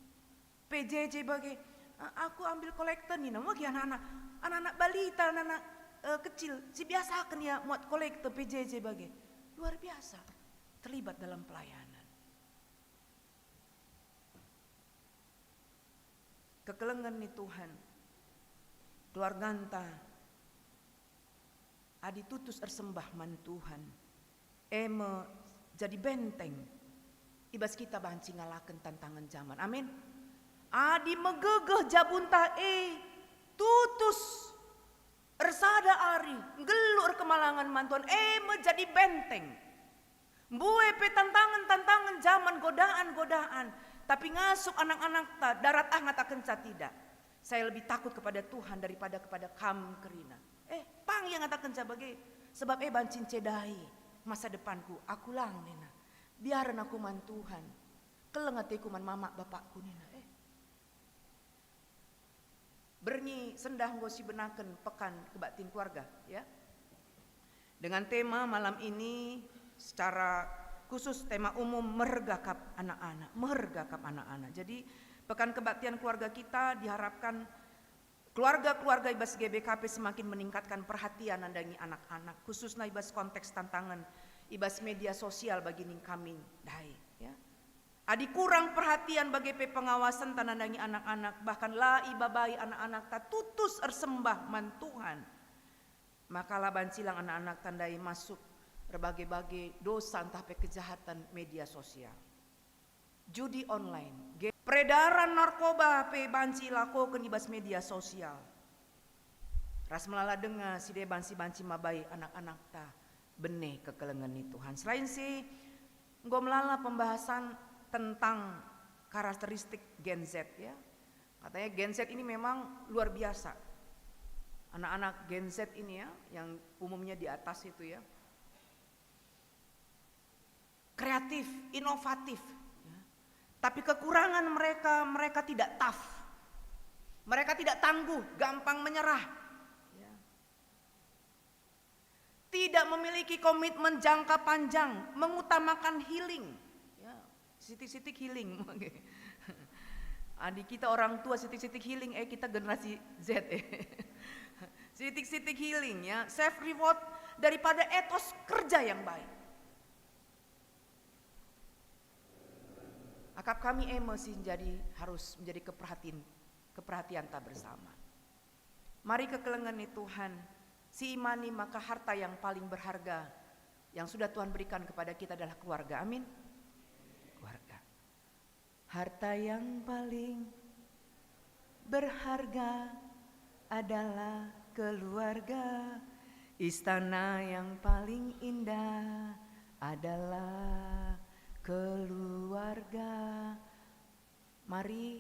P J J bage, "A-, aku ambil kolektor," nina, bagi anak-anak, anak-anak balita, anak-anak, eh, kecil, sibiasaken ia muat kolektor P J J bage. Luar biasa, terlibat dalam pelayanan. Kekelengen ni Tuhan, keluarganta, adi tutus ersembah man Tuhan, e me jadi benteng i bas kita banci ngalaken tantangen jaman. Amin. Adi megegeh jabunta e tutus ersada ari, nggeluh erkemalangen man Tuhan, e me jadi benteng. Mbue pe tantangen-tantangen jaman, godaan-godaan, tapi ngasup anak-anakta darat ah ngatakenca tidak. Saya lebih takut kepada Tuhan daripada kepada kam kerina. Eh, pang ia ngatakenca bage, sebab e banci ncedai masa depanku, aku lang nina. Biaren aku man Tuhan, keleng ateku man mamak bapakku nina. Eh. Berngi sendah enggo sibenaken Pekan Kebaktin Keluarga, ya. Dengan tema malam ini secara khusus tema umum meherga kap anak-anak, meherga kap anak-anak. Jadi, Pekan Kebaktian Keluarga kita diharapkan keluarga-keluarga i bas G B K P semakin meningkatkan perhatian nandangi anak-anak, khususna i bas konteks tantangan i bas media sosial bagi ningkami ndai, ya. Adi kurang perhatian bage pe pengawasen nandangi anak-anak, bahkan la ibabai anak-anakta tutus ersembah man Tuhan, maka la banci lang anak-anakta ndai masuk erbage-bage dosa ntah pe kejahatan media sosial. Judi online, ge-, peredaran narkoba pe banci ilakoken i bas media sosial. Ras melala denga si deban si banci mabai anak-anakta bene kekelengen ni Tuhan. Selain si enggo melala pembahasan tentang karakteristik Gen Z, ya. Katanya Gen Z ini memang luar biasa. Anak-anak Gen Z ini, ya, yang umumnya di atas itu, ya. Kreatif, inovatif, ya. Tapi kekurangan mereka, mereka tidak tough. Mereka tidak tangguh, gampang menyerah. Ya. Tidak memiliki komitmen jangka panjang, mengutamakan healing. Ya, sitik-sitik healing. Adi kita orang tua sitik-sitik healing, eh, kita generasi Z, eh. Sitik-sitik healing, ya, self reward daripada etos kerja yang baik. Akap kami e me si jadi harus menjadi keperhatian, keperhatianta bersama. Mari kekelengen ni Tuhan, si imani maka harta yang paling berharga yang sudah Tuhan berikan kepada kita adalah keluarga. Amin. Keluarga. Harta yang paling berharga adalah keluarga. Istana yang paling indah adalah keluarga. Mari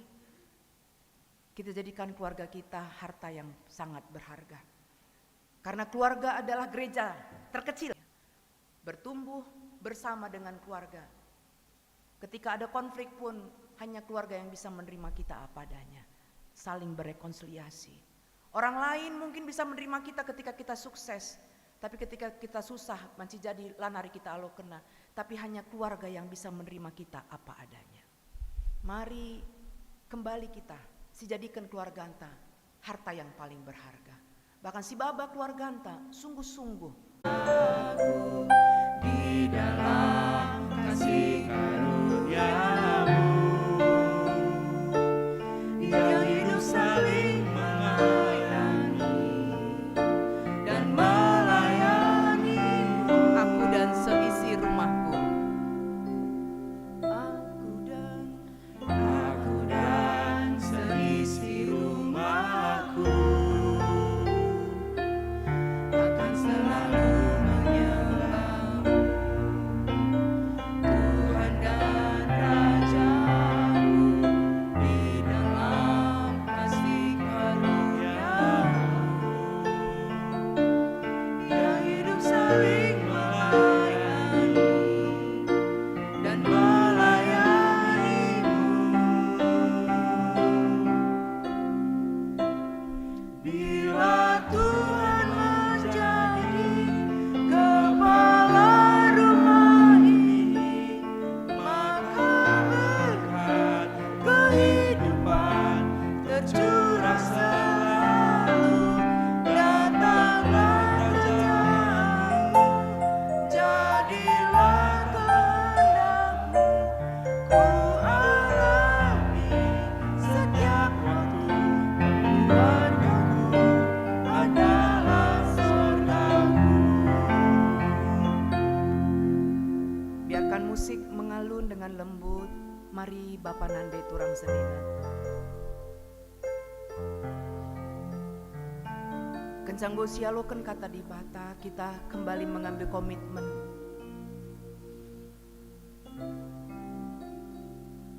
kita jadikan keluarga kita harta yang sangat berharga. Karena keluarga adalah gereja terkecil. Bertumbuh bersama dengan keluarga. Ketika ada konflik pun, hanya keluarga yang bisa menerima kita apa adanya. Saling berrekonsiliasi. Orang lain mungkin bisa menerima kita ketika kita sukses, tapi ketika kita susah, banci jadi lanari kita alokenna. Tapi hanya keluarga yang bisa menerima kita apa adanya. Mari kembali kita sijadiken keluarganta harta yang paling berharga. Bahkan sibaba keluarganta sungguh-sungguh. Aku di dalam kasih karunia-Mu, yang hidup saling melayani dan melayani. Aku dan seisi rumahku. Aku dan, aku dan seisi rumahku akan selalu menyembah Tuhan dan Rajaku di dalam kasih karunia-Mu. Yang hidup saling melayani dan melayani-Mu. Bila Tuhan menjadi kepala rumah ini, maka berkat kehidupan tercurah selalu. Datanglah kerajaan-Mu, jadilah kehendak-Mu. Ku alami setiap waktu, keluargaku adalah sorgaku. Biarkan musik mengalun dengan lembut. Mari bapa nande turang senina. Kenca enggo sialoken kata Dibata, kita kembali mengambil komitmen.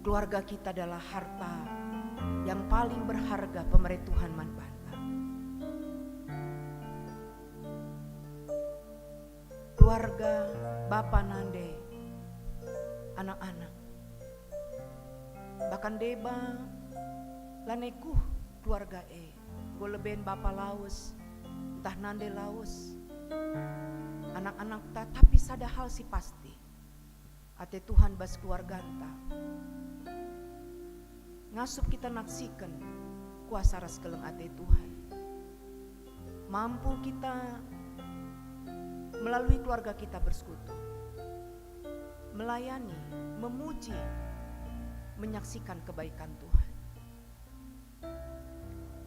Keluarga kita adalah harta yang paling berharga pemere Tuhan man banta. Keluarga, bapa, nande, anak-anak. Bahkan deba lanai kuh keluarga e, enggo leben bapa lawes, ntah nande lawes, anak-anakta, tapi sada hal si pasti, ate Tuhan bas keluarganta. Ngasup kita naksiken kuasa ras keleng ate Tuhan. Mampu kita melalui keluarga kita bersekutu, melayani, memuji, menyaksikan kebaikan Tuhan.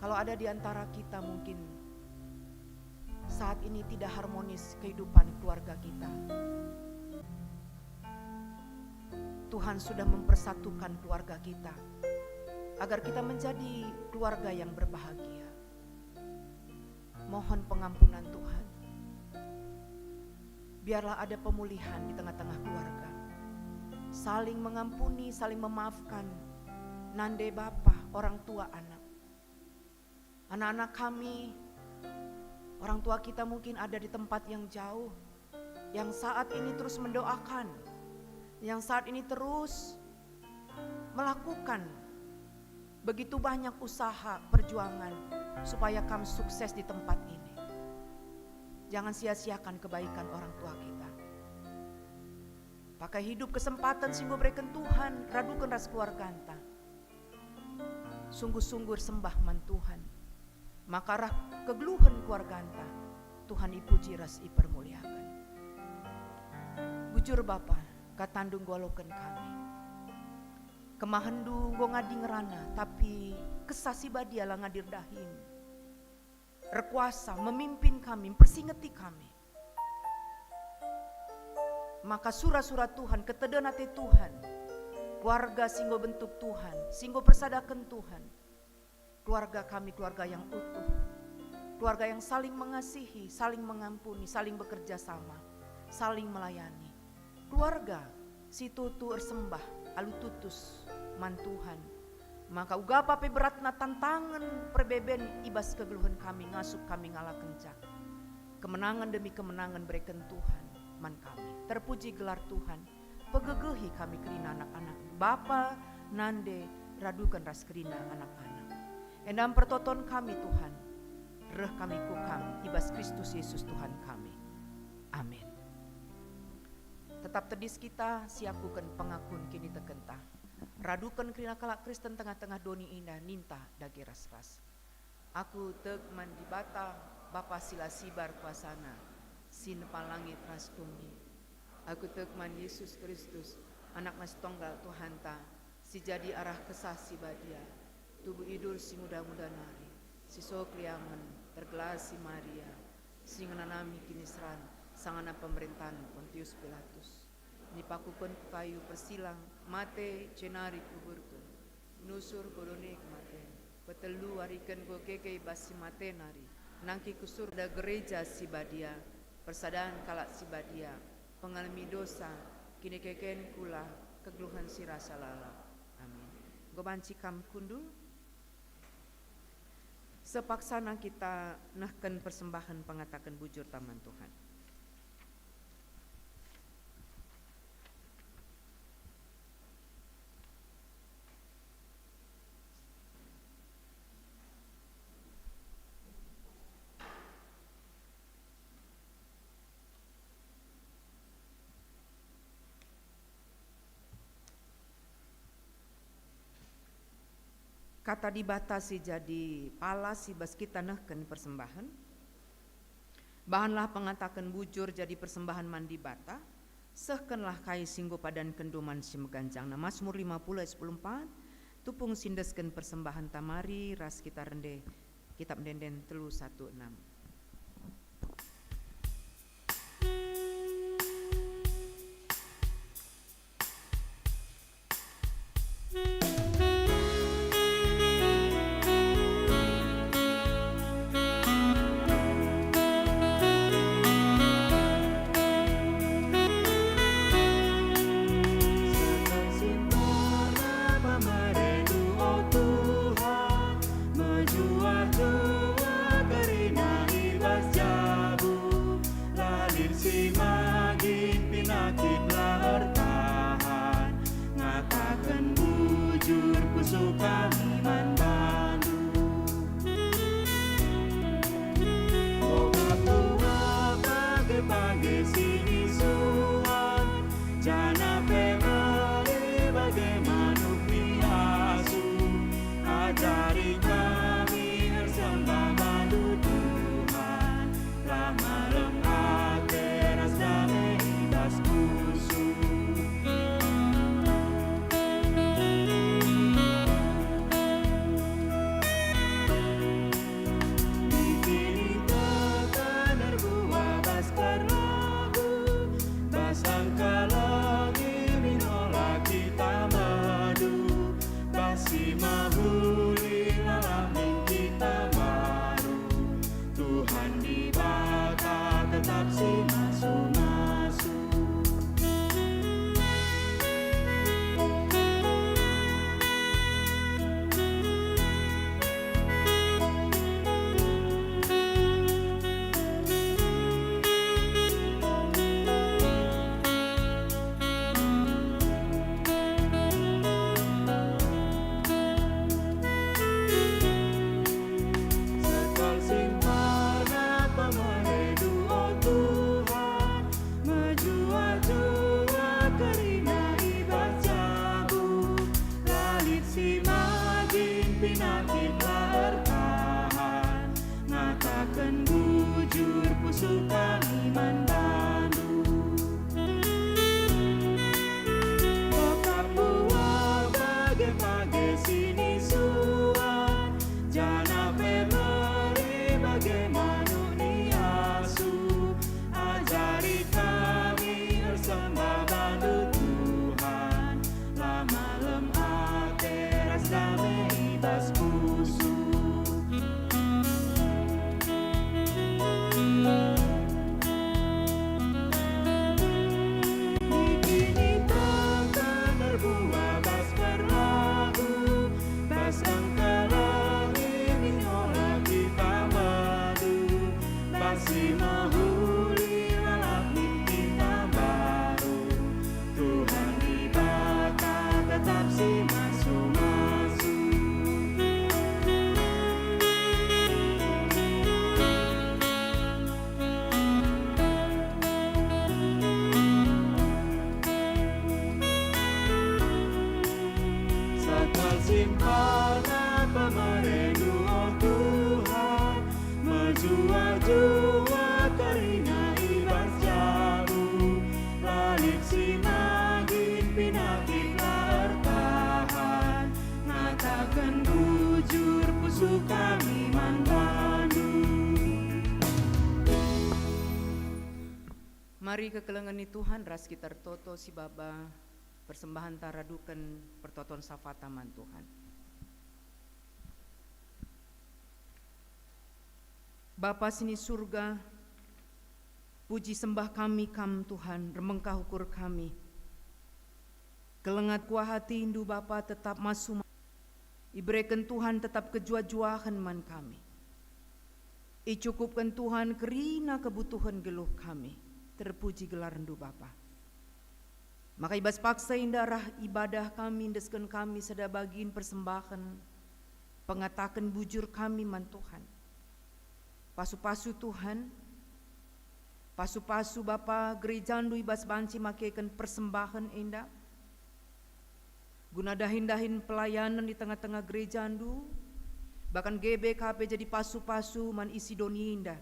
Kalau ada di antara kita mungkin saat ini tidak harmonis kehidupan keluarga kita, Tuhan sudah mempersatukan keluarga kita agar kita menjadi keluarga yang berbahagia. Mohon pengampunan Tuhan. Biarlah ada pemulihan di tengah-tengah keluarga. Saling mengampuni, saling memaafkan. Nande bapa, orang tua anak. Anak-anak kami, orang tua kita mungkin ada di tempat yang jauh, yang saat ini terus mendoakan, yang saat ini terus melakukan begitu banyak usaha perjuangan supaya kam sukses di tempat ini. Jangan sia-siakan kebaikan orang tua kita. Pakai hidup kesempatan si enggo bereken Tuhan, raduken ras keluarganta. Sungguh-sungguh ersembah man Tuhan, maka arah kegeluhen keluarganta Tuhan ipuji ras ipermuliaken. Bujur Bapa, katandu enggo aloken kami. KemahenNdu enggo ngadi ngerana, tapi Kesah Si Badia la ngadi erdahin. Erkuasa, memimpin kami, mpersingeti kami. Maka sura-sura Tuhan, keteden ate Tuhan, keluarga si enggo bentuk Tuhan, si enggo persadaken Tuhan, keluarga kami keluarga yang utuh, keluarga yang saling mengasihi, saling mengampuni, saling bekerja sama, saling melayani. Keluarga si tuhu ersembah alu tutus man Tuhan. Maka uga pe beratna tantangen perbeben i bas kegeluhen kami, ngasup kami ngalakenca. Kemenangen demi kemenangen bereken Tuhan man kami. Terpuji gelar Tuhan, pegegehi kami kerina anak-anak. Bapa, nande, raduken ras kerina anak-anak. Enda mpertoton kami, Tuhan. Reh kami ku Kam i bas Kristus Yesus Tuhan kami. Amin. Tetap tedis kita siakuken pengakun kinitekenta. Raduken kerina kalak Kristen tengah-tengah doni enda ninta dage ras-ras. Aku tek man Dibata, Bapa si la sibar kuasana, si nepa langit ras doni. Aku tek man Yesus Kristus, Anakna si tonggal Tuhanta, si jadi arah Kesah Si Badia, tubuh idur si nguda-nguda nari, si so keliamen, tergelar si Maria, si ngenanami kiniseran sangana pemerintahen Pontius Pilatus. Nipakuken ku kayu persilang, mate, jenari kuburken. Nusur ku doni kematen. Petelu wariken enggo keke i bas si mate nari. Nangkih ku surga gereja si badia, persadan kalak si badia, pengalemi dosa, kinikeken kula, kegeluhen si rasa lalap. Amin. Enggo banci kam kundul? Sepaksana kita nehken persembahen pengataken bujurta man Tuhan. Kata Dibata si jadi palas i bas kita nehken persembahen. Bahanlah pengataken bujur jadi persembahen man Dibata, sehkenlah kai si enggo padankenndu man si meganjangna. Masmur lima puluh ayat sepuluh empat, tupung si endesken persembahen tamari ras kita rende Kitab Ende-enden telu satu enam. Suka man bandu. Bokapku, bage-bage sinisuan, janah pe mari bage manuk ni asu. Ajari kami ersembah bandu, Tuhan. Lam malem ate ras dame i bas pusuh. Niki-niki tekan erbuah bas perlagu, bas engkeleng i min ola kita medu, bas si mehuli lalap min kita mbaru. Tuhan Dibata tetap si masu-masu. Sekal simparna pemereNdu, o Tuhan, mejuah-juah kerina i bas jabu. La lit si magin, pinakit la ertahan, ngataken bujur pusuh kami man bandu. Bokapku, bage-bage sinisuan, janah pe meri bage manuk ni asu. Ajari kami ersembah bandu, Tuhan, la malem ate ras dame i bas pusuh. Niki-niki tekan erbuah bas perlagu, bas engkeleng i min ola kita medu, bas si mehuli lalap min kita mbaru. Tuhan Dibata tetap si masu-masu. Sekal simparna pemereNdu, o Tuhan, mejuah-juah kerina i bas jabu. La lit si magin, pinakit la ertahan, ngataken bujur pusuh kami man bandu. Mari kekelengen ni Tuhan ras kita ertoto sibaba, persembahenta raduken pertoton safata man Tuhan. Bapa si ni Surga, puji sembah kami Kam, Tuhan, rembengkah ukur kami. Kelengat kuah atindu, Bapa, tetap masu-, ibereken Tuhan tetap kejuah-juahen man kami. Icukupken Tuhan kerina kebutuhen geluh kami. Terpuji gelarndu, Bapa. Maka i bas paksa enda rah ibadah kami, endesken kami sada bagin persembahen, pengataken bujur kami man Tuhan. Pasu-pasu Tuhan, pasu-pasu Bapa gerejaNdu i bas banci makeken persembahen enda, guna dahin-dahin pelayanen i tengah-tengah gerejaNdu, bahkan G B K P jadi pasu-pasu man isi doni enda.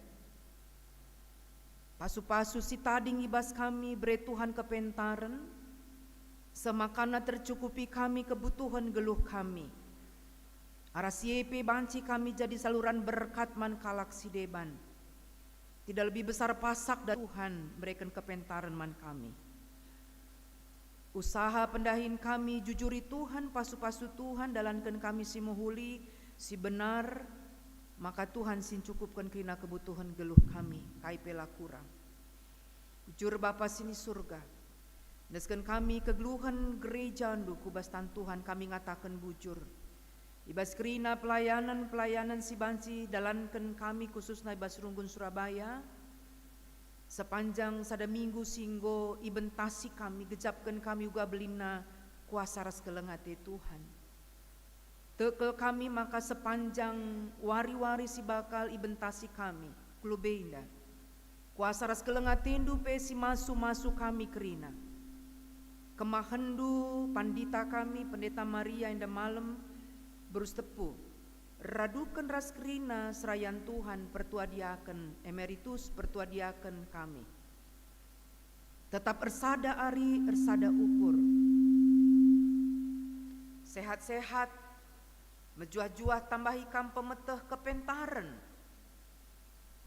Pasu-pasu si tading i bas kami, bere Tuhan kepentaren, seh makana tercukupi kami kebutuhen geluh kami. Arah si e pe banci kami jadi saluran berkat man kalak si deban. Tidak lebih besar pasak dari Tuhan mereken kepentaren man kami. Usaha pendahin kami jujuri Tuhan, pasu-pasu Tuhan, dalanken kami si mehuli, si benar, maka Tuhan si ncukupken kerina kebutuhen geluh kami, kai pe la kurang. Bujur Bapa si ni Surga, endesken kami kegeluhen gerejaNdu ku bas tan Tuhan kami ngataken bujur. I bas kerina pelayanen-pelayanen si banci dalanken kami khususna i bas Runggun Surabaya, sepanjang sada minggu si enggo ibentasi kami, gejapken kami uga belinna kuasa ras keleng ate Tuhan. Tekel kami maka sepanjang wari-wari si bakal ibentasi kami, ku lebe enda, kuasa ras keleng atendu pe si masu-masu kami kerina. Kemahenndu pandita kami, Pendeta Maria enda malem, beru Sitepu, raduken ras kerina serayan Tuhan pertua diaken, emeritus pertua diaken kami. Tetap ersada ari, ersada ukur. Sehat-sehat, mejuah-juah tambahi kam pemeteh kepentaren.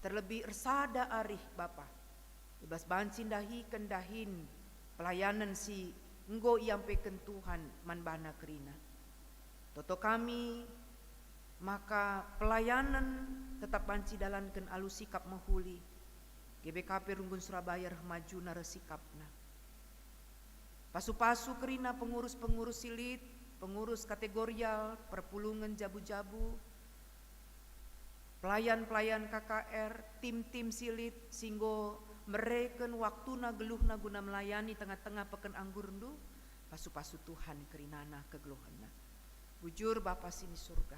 Terlebih ersada arih Bapa, i bas banci ndahiken dahin pelayanen si enggo iampeken Tuhan man bana kerina. Toto kami maka pelayanen tetap banci dalanken alu sikap mehuli, G B K P Runggun Surabaya reh majuna reh sikapna. Pasu-pasu kerina pengurus-pengurus si lit, pengurus kategorial, perpulungen jabu-jabu, pelayan-pelayan K K R, tim-tim si lit si enggo mereken waktuna geluhna guna melayani tengah-tengah peken anggurndu, pasu-pasu Tuhan kerinana kegeluhenna. Bujur Bapa si ni Surga,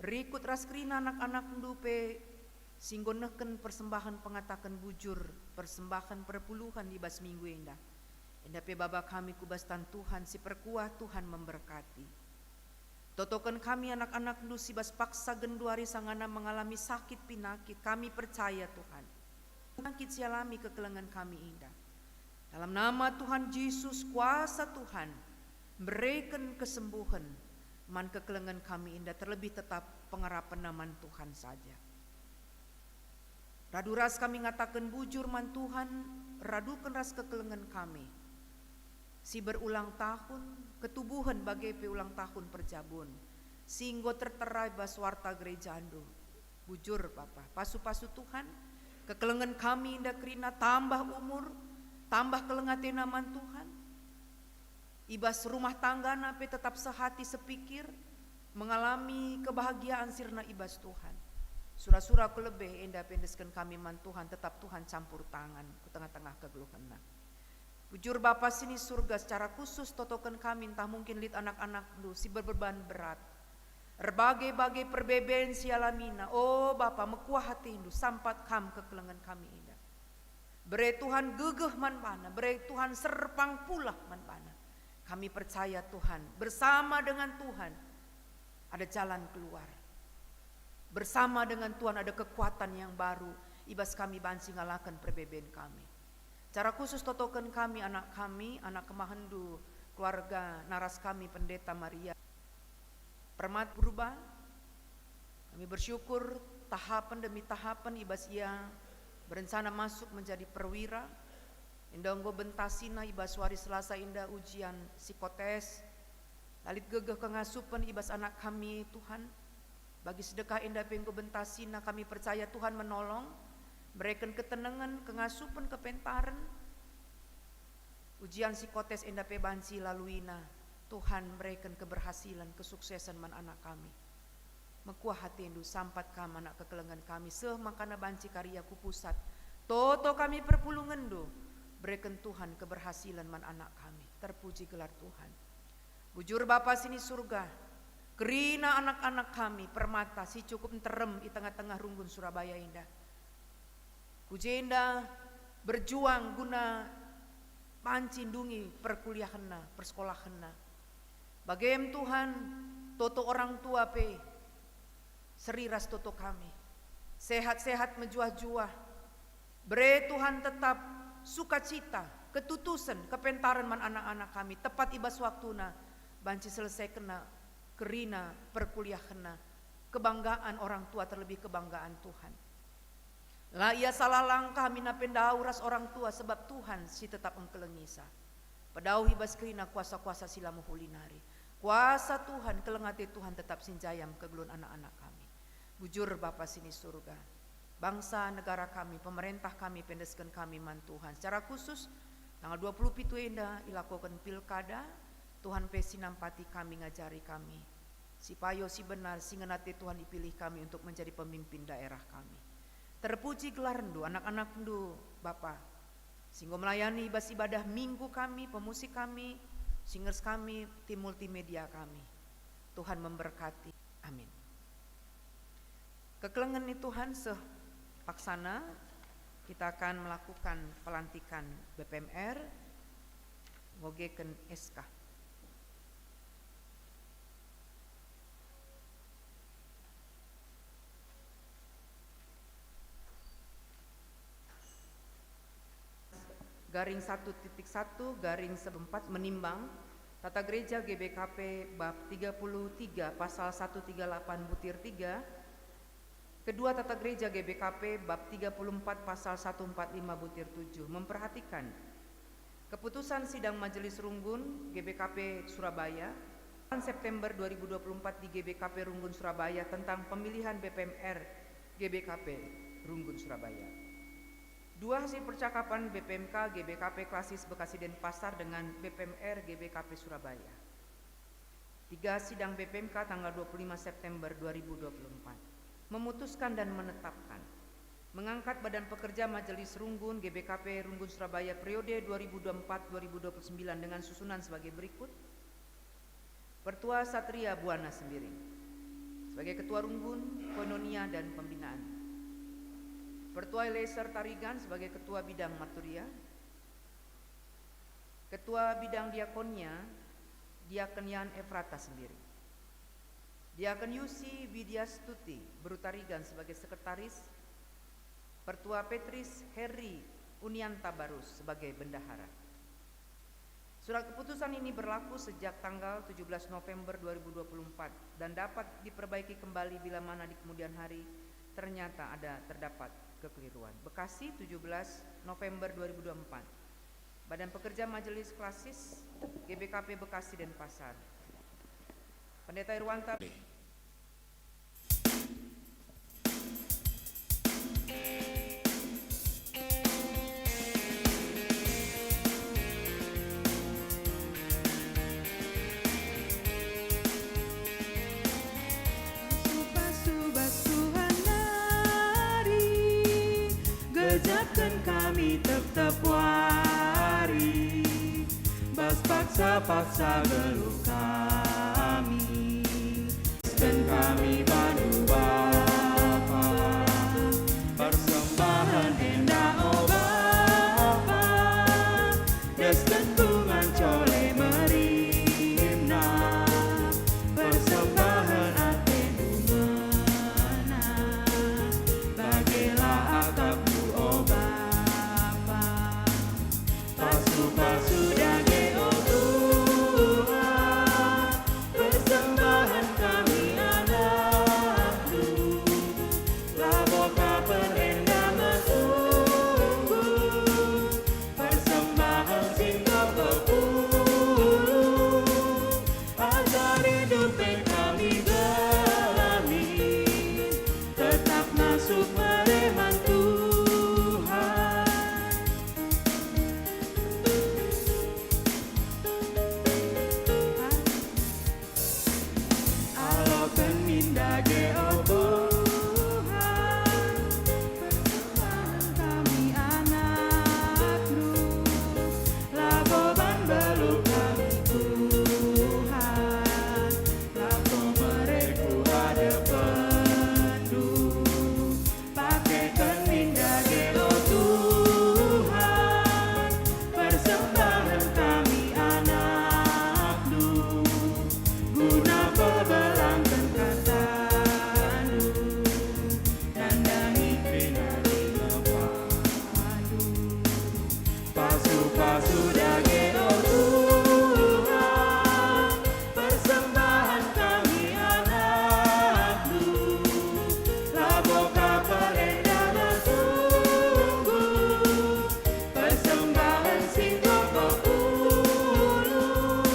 rikut ras kerina anak-anakndu pe si enggo nehken persembahen pengataken bujur, persembahen perpuluhen i bas minggu enda. Enda pe baba kami ku bas tan Tuhan si perkuah, Tuhan memberkati. Totoken kami anak-anakndu si bas paksa genduari sangana mengalami sakit pinakit, kami percaya Tuhan, penyakit si alami kekelengen kami enda. Dalam nama Tuhan Jesus, kuasa Tuhan mereken kesembuhen man kekelengen kami enda, terlebih tetap pengarapenna man Tuhan saja. Radu ras kami ngataken bujur man Tuhan, raduken ras kekelengen kami si berulang tahun, ketubuhen bage pe ulang tahun perjabun, si enggo tertera i bas warta gerejandu. Bujur, Bapa, pasu-pasu Tuhan, kekelengen kami enda kerina tambah umur, tambah keleng atena man Tuhan. I bas rumah tanggana pe tetap sehati sepikir, mengalami kebahagiaan si rena i bas Tuhan. Sura-sura ku lebe enda pe endesken kami man Tuhan, tetap Tuhan campur tangan ku tengah-tengah kegeluhenna. Bujur Bapa si ni Surga, secara khusus totoken kami ntah mungkin lit anak-anakndu si berbeban berat. Erbage-bage perbeben si alamina, o Bapa, mekuah atendu, sampat Kam kekelengen kami enda. Bere Tuhan gegeh man bana, bere Tuhan serpang pulah man bana. Kami percaya Tuhan, bersama dengan Tuhan ada jalan keluar. Bersama dengan Tuhan ada kekuatan yang baru, i bas kami banci ngalaken perbeben kami. Cara khusus totoken kami, anak kami, anak kemahenndu, keluarga naras kami, Pendeta Maria Permat Purba. Kami bersyukur tahapen demi tahapen i bas ia berencana masuk menjadi perwira. Enda enggo bentasina i bas wari Selasa enda ujian psikotes. La lit gegeh kengasupen i bas anak kami, Tuhan. Bagi sedekah enda pe enggo bentasina, kami percaya Tuhan menolong, mereken ketenengen, kengasupen, kepentaren. Ujian psikotes enda pe banci laluina, Tuhan mereken keberhasilen, kesuksesen man anak kami. Mekuah atendu, sampat Kam anak kekelengen kami, seh makana banci karia ku pusat. Toto kami perpulungenndu, bereken Tuhan keberhasilen man anak kami. Terpuji gelar Tuhan. Bujur Bapa si ni Surga, kerina anak-anak kami Permata si cukup nterem i tengah-tengah runggun Surabaya enda. Ku jenda berjuang guna banci ndungi perkuliahenna, persekolahenna. Bagem Tuhan, toto orang tua pe seri ras toto kami. Sehat-sehat mejuah-juah. Bere Tuhan tetap sukacita, ketutusen, kepentaren man anak-anak kami. Tepat i bas waktuna, banci selesekenna kerina perkuliahenna. Kebanggaan orang tua, terlebih kebanggaan Tuhan. La ia salah langkah mina pe ndauh ras orang tua, sebab Tuhan si tetap engkelengisa. Pedauh i bas kerina kuasa-kuasa si la mehuli nari. Kuasa Tuhan, keleng ate Tuhan tetap sinjayam kegeluhen anak-anak kami. Bujur Bapa si ni Surga, bangsa negara kami, pemerentah kami, pe endesken kami man Tuhan. Secara khusus, tanggal dua puluh pitu enda ilakoken pilkada, Tuhan pe si nampati kami, ngajari kami. Si payo, si benar, si ngena ate Tuhan ipilih kami untuk menjadi pemimpin daerah kami. Terpuji gelarndu, anak-anakndu, Bapa, si enggo melayani i bas ibadah minggu kami, pemusik kami, singers kami, tim multimedia kami. Tuhan memberkati. Amin. Kekelengen ni Tuhan seh paksana, kita akan melakukan pelantikan B P M R, ngogeken S K. Garing satu titik satu garing empat menimbang, Tata Gereja G B K P bab tiga puluh tiga pasal satu tiga delapan butir tiga, kedua Tata Gereja G B K P bab tiga puluh empat pasal satu empat lima butir tujuh memperhatikan keputusan Sidang Majelis Runggun G B K P Surabaya, September dua ribu dua puluh empat di G B K P Runggun Surabaya tentang pemilihan B P M R G B K P Runggun Surabaya. Dua, hasil percakapan B P M K G B K P Klasis Bekasi Denpasar dengan B P M R G B K P Surabaya. Tiga, sidang B P M K tanggal dua puluh lima September dua ribu dua puluh empat. Memutuskan dan menetapkan mengangkat Badan Pekerja Majelis Runggun G B K P Runggun Surabaya periode dua ribu dua puluh empat dua ribu dua puluh sembilan dengan susunan sebagai berikut. Pertua Satria Buana Sembiring sebagai Ketua Runggun, Koinonia, dan Pembinaan. Pertua Eliezer Tarigan sebagai Ketua Bidang Marturia. Ketua Bidang Diakonia, Diaken Yan Efrata Sembiring. Diaken Yusi Widya Stuti Beru Tarigan sebagai Sekretaris. Pertua Petris Heri Unianta Barus sebagai Bendahara. Surat keputusan ini berlaku sejak tanggal tujuh belas November dua ribu dua puluh empat dan dapat diperbaiki kembali bila mana di kemudian hari ternyata ada terdapat kekeliruan. Bekasi, tujuh belas November dua ribu dua puluh empat. Badan Pekerja Majelis Klasis G B K P Bekasi Denpasar. Pendeta Irwanta. Pasu-pasu bas Tuhan nari, gejapken kami tep-tep wari, bas paksa-paksa geluh kami. Desken kami bandu Bapa, persembahen enda, o Bapa, desken tungan cole merinna, persembahen atendu ngena, bagelah akapndu, o Bapa. Pasu-pasu dage, o Tuhan, persembahen kami anakndu, labo ka perenda mesungguh, persembahen si enggo pepulung, ajar idup pe kami gelah min, tetap ngasup mere man Tuhan. Aloken min dage, o Tuhan, persembahen kami anakndu, labo ban beluh kami Tuhan, labo mere ku adepenndu. Pakeken min dage, o Tuhan, persembahen kami anakndu, guna pebelangken katandu, nandangi kerina-kerina bandu. Pasu-pasu dage, o Tuhan, persembahen kami anakndu, labo ka perenda mesungguh, persembahen si enggo pepulung,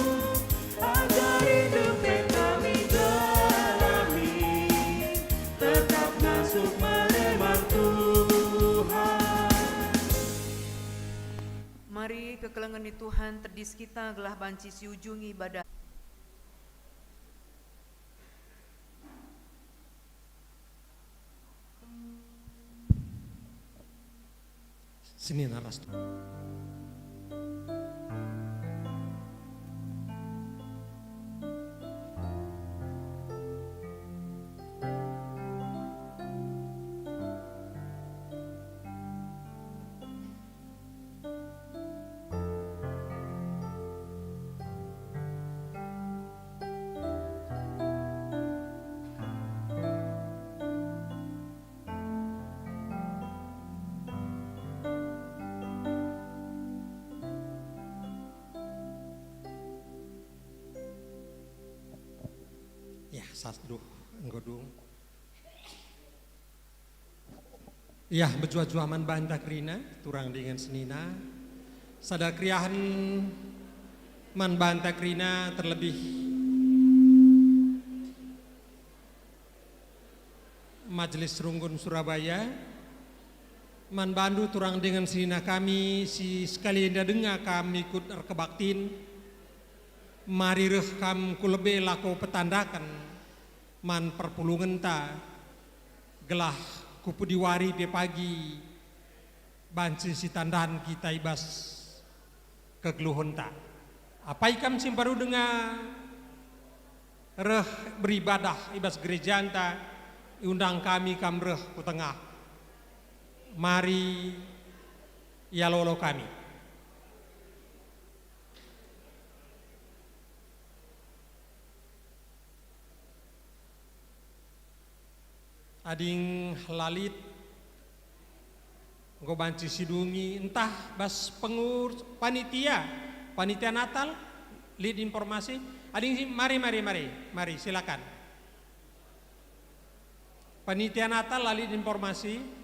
ajar idup pe kami gelah min, tetap ngasup mere man Tuhan. Mari kekelengen ni Tuhan tedis kita gelah banci siujungi ibadah. Senina ras. Sas, duh, enggo dung. Yah, mejuah-juah man banta kerina, turang dingen senina. Sada keriahen man banta kerina, terlebih Majelis Runggun Surabaya, man bandu turang dingen senina kami si sekali enda denga kam ikut erkebaktin, mari reh kam ku lebe lako petandaken man perpulungenta, gelah ku pudi wari pe pagi banci sitandahen kita i bas kegeluhenta. Apai kam si mbaru denga reh beribadah i bas gerejanta, iundang kami kam reh ku tengah. Mari ialolo kami. Ading la lit enggo banci sidungi, ntah bas pengurus panitia, panitia Natal, lit informasi. Ading si, mari, mari, mari, mari, silakan. Panitia Natal la lit informasi.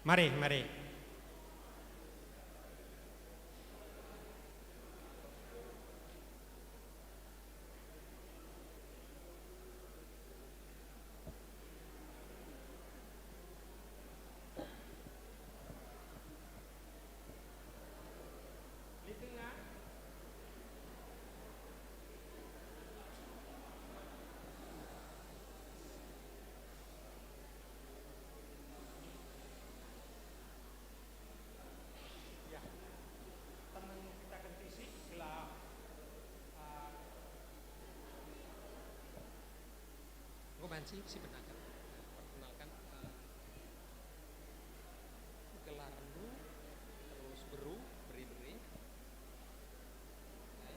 Mari, mari. Ya, tenang kita kentisi, sila, ah, enggo banci sibenaken, perkenalken, eh, gelarndu, terus beru, beri-beri. Eh,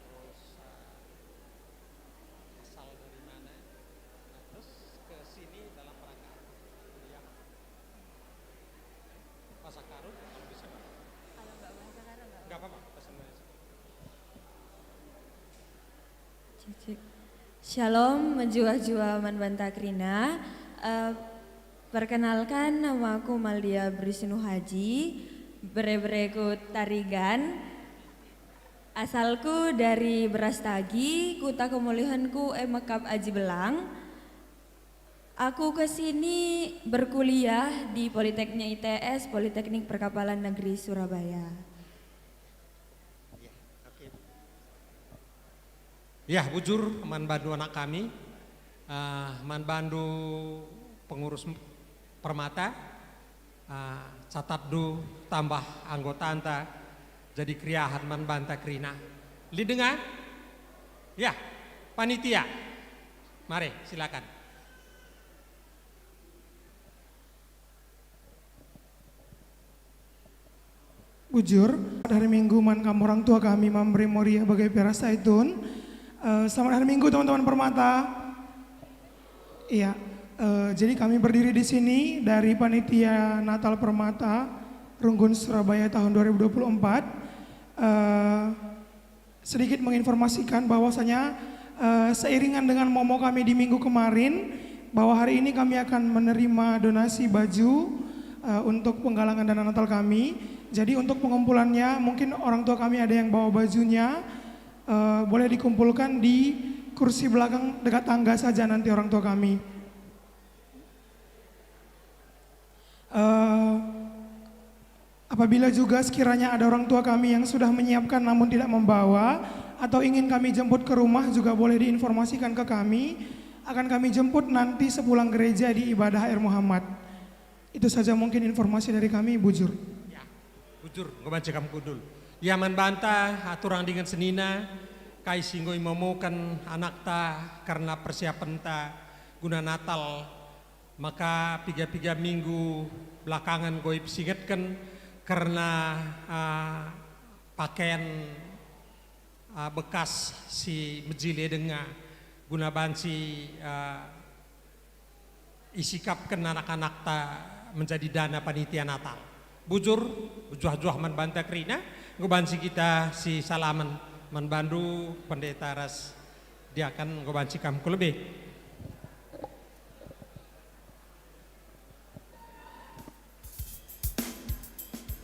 terus, eh, asal dari mana? Nah, terus ke sini dalam rangka apa? Kuliah. Bahasa Karun, kalau bisa, Pak. Kalau nggak bahasa Karun, nggak. Nggak apa-apa, bahasa Indonesia. Cek, cek. Shalom, mejuah-juah man banta kerina. Eh, perkenalkan, nama aku Maldia Brisinu Haji, bere-bereku Tarigan. Asalku dari Berastagi, kuta kemulihanku e mekap Aji Belang. Aku ke sini berkuliah di Politeknik I T S, Politeknik Perkapalan Negeri Surabaya. Ya, oke. Ya, bujur man bandu anak kami, eh, man bandu pengurus Permata, eh, catatndu tambah anggotanta jadi keriahen man banta kerina. Lit denga? Ya, panitia. Mari, silakan. Bujur, selamat hari Minggu man kam orang tua kami, Mamre Moria bage pe Ras Saitun. Eh, selamat hari Minggu, teman-teman Permata. Iya, eh, jadi kami berdiri di sini dari Panitia Natal Permata Runggun Surabaya tahun dua ribu dua puluh empat. Eh, sedikit menginformasikan bahwasanya, eh, seiringan dengan momo kami di minggu kemarin, bahwa hari ini kami akan menerima donasi baju, eh, untuk penggalangan dana Natal kami. Jadi, untuk pengumpulannya, mungkin orang tua kami ada yang bawa bajunya, eh, boleh dikumpulkan di kursi belakang dekat tangga saja nanti orang tua kami. Eh, apabila juga sekiranya ada orang tua kami yang sudah menyiapkan namun tidak membawa, atau ingin kami jemput ke rumah, juga boleh diinformasikan ke kami. Akan kami jemput nanti sepulang gereja di Ibadah Air Muhammad. Itu saja mungkin informasi dari kami, bujur. Ya, bujur, enggo banci kam kundul. Ya, man banta, ah, turang dingen senina, kai si enggo imomoken anakta kerna persiapenta guna Natal, maka piga-piga minggu belakangen enggo ipesingetken kerna, ah, pakaian, ah, bekas si mejile denga. guna banci, eh, isikapken anak-anakta menjadi dana panitia Natal. Bujur, bejuah-juah man banta kerina, enggo banci kita sisalamen man bandu, pendeta ras diaken, enggo banci kam ku lebe.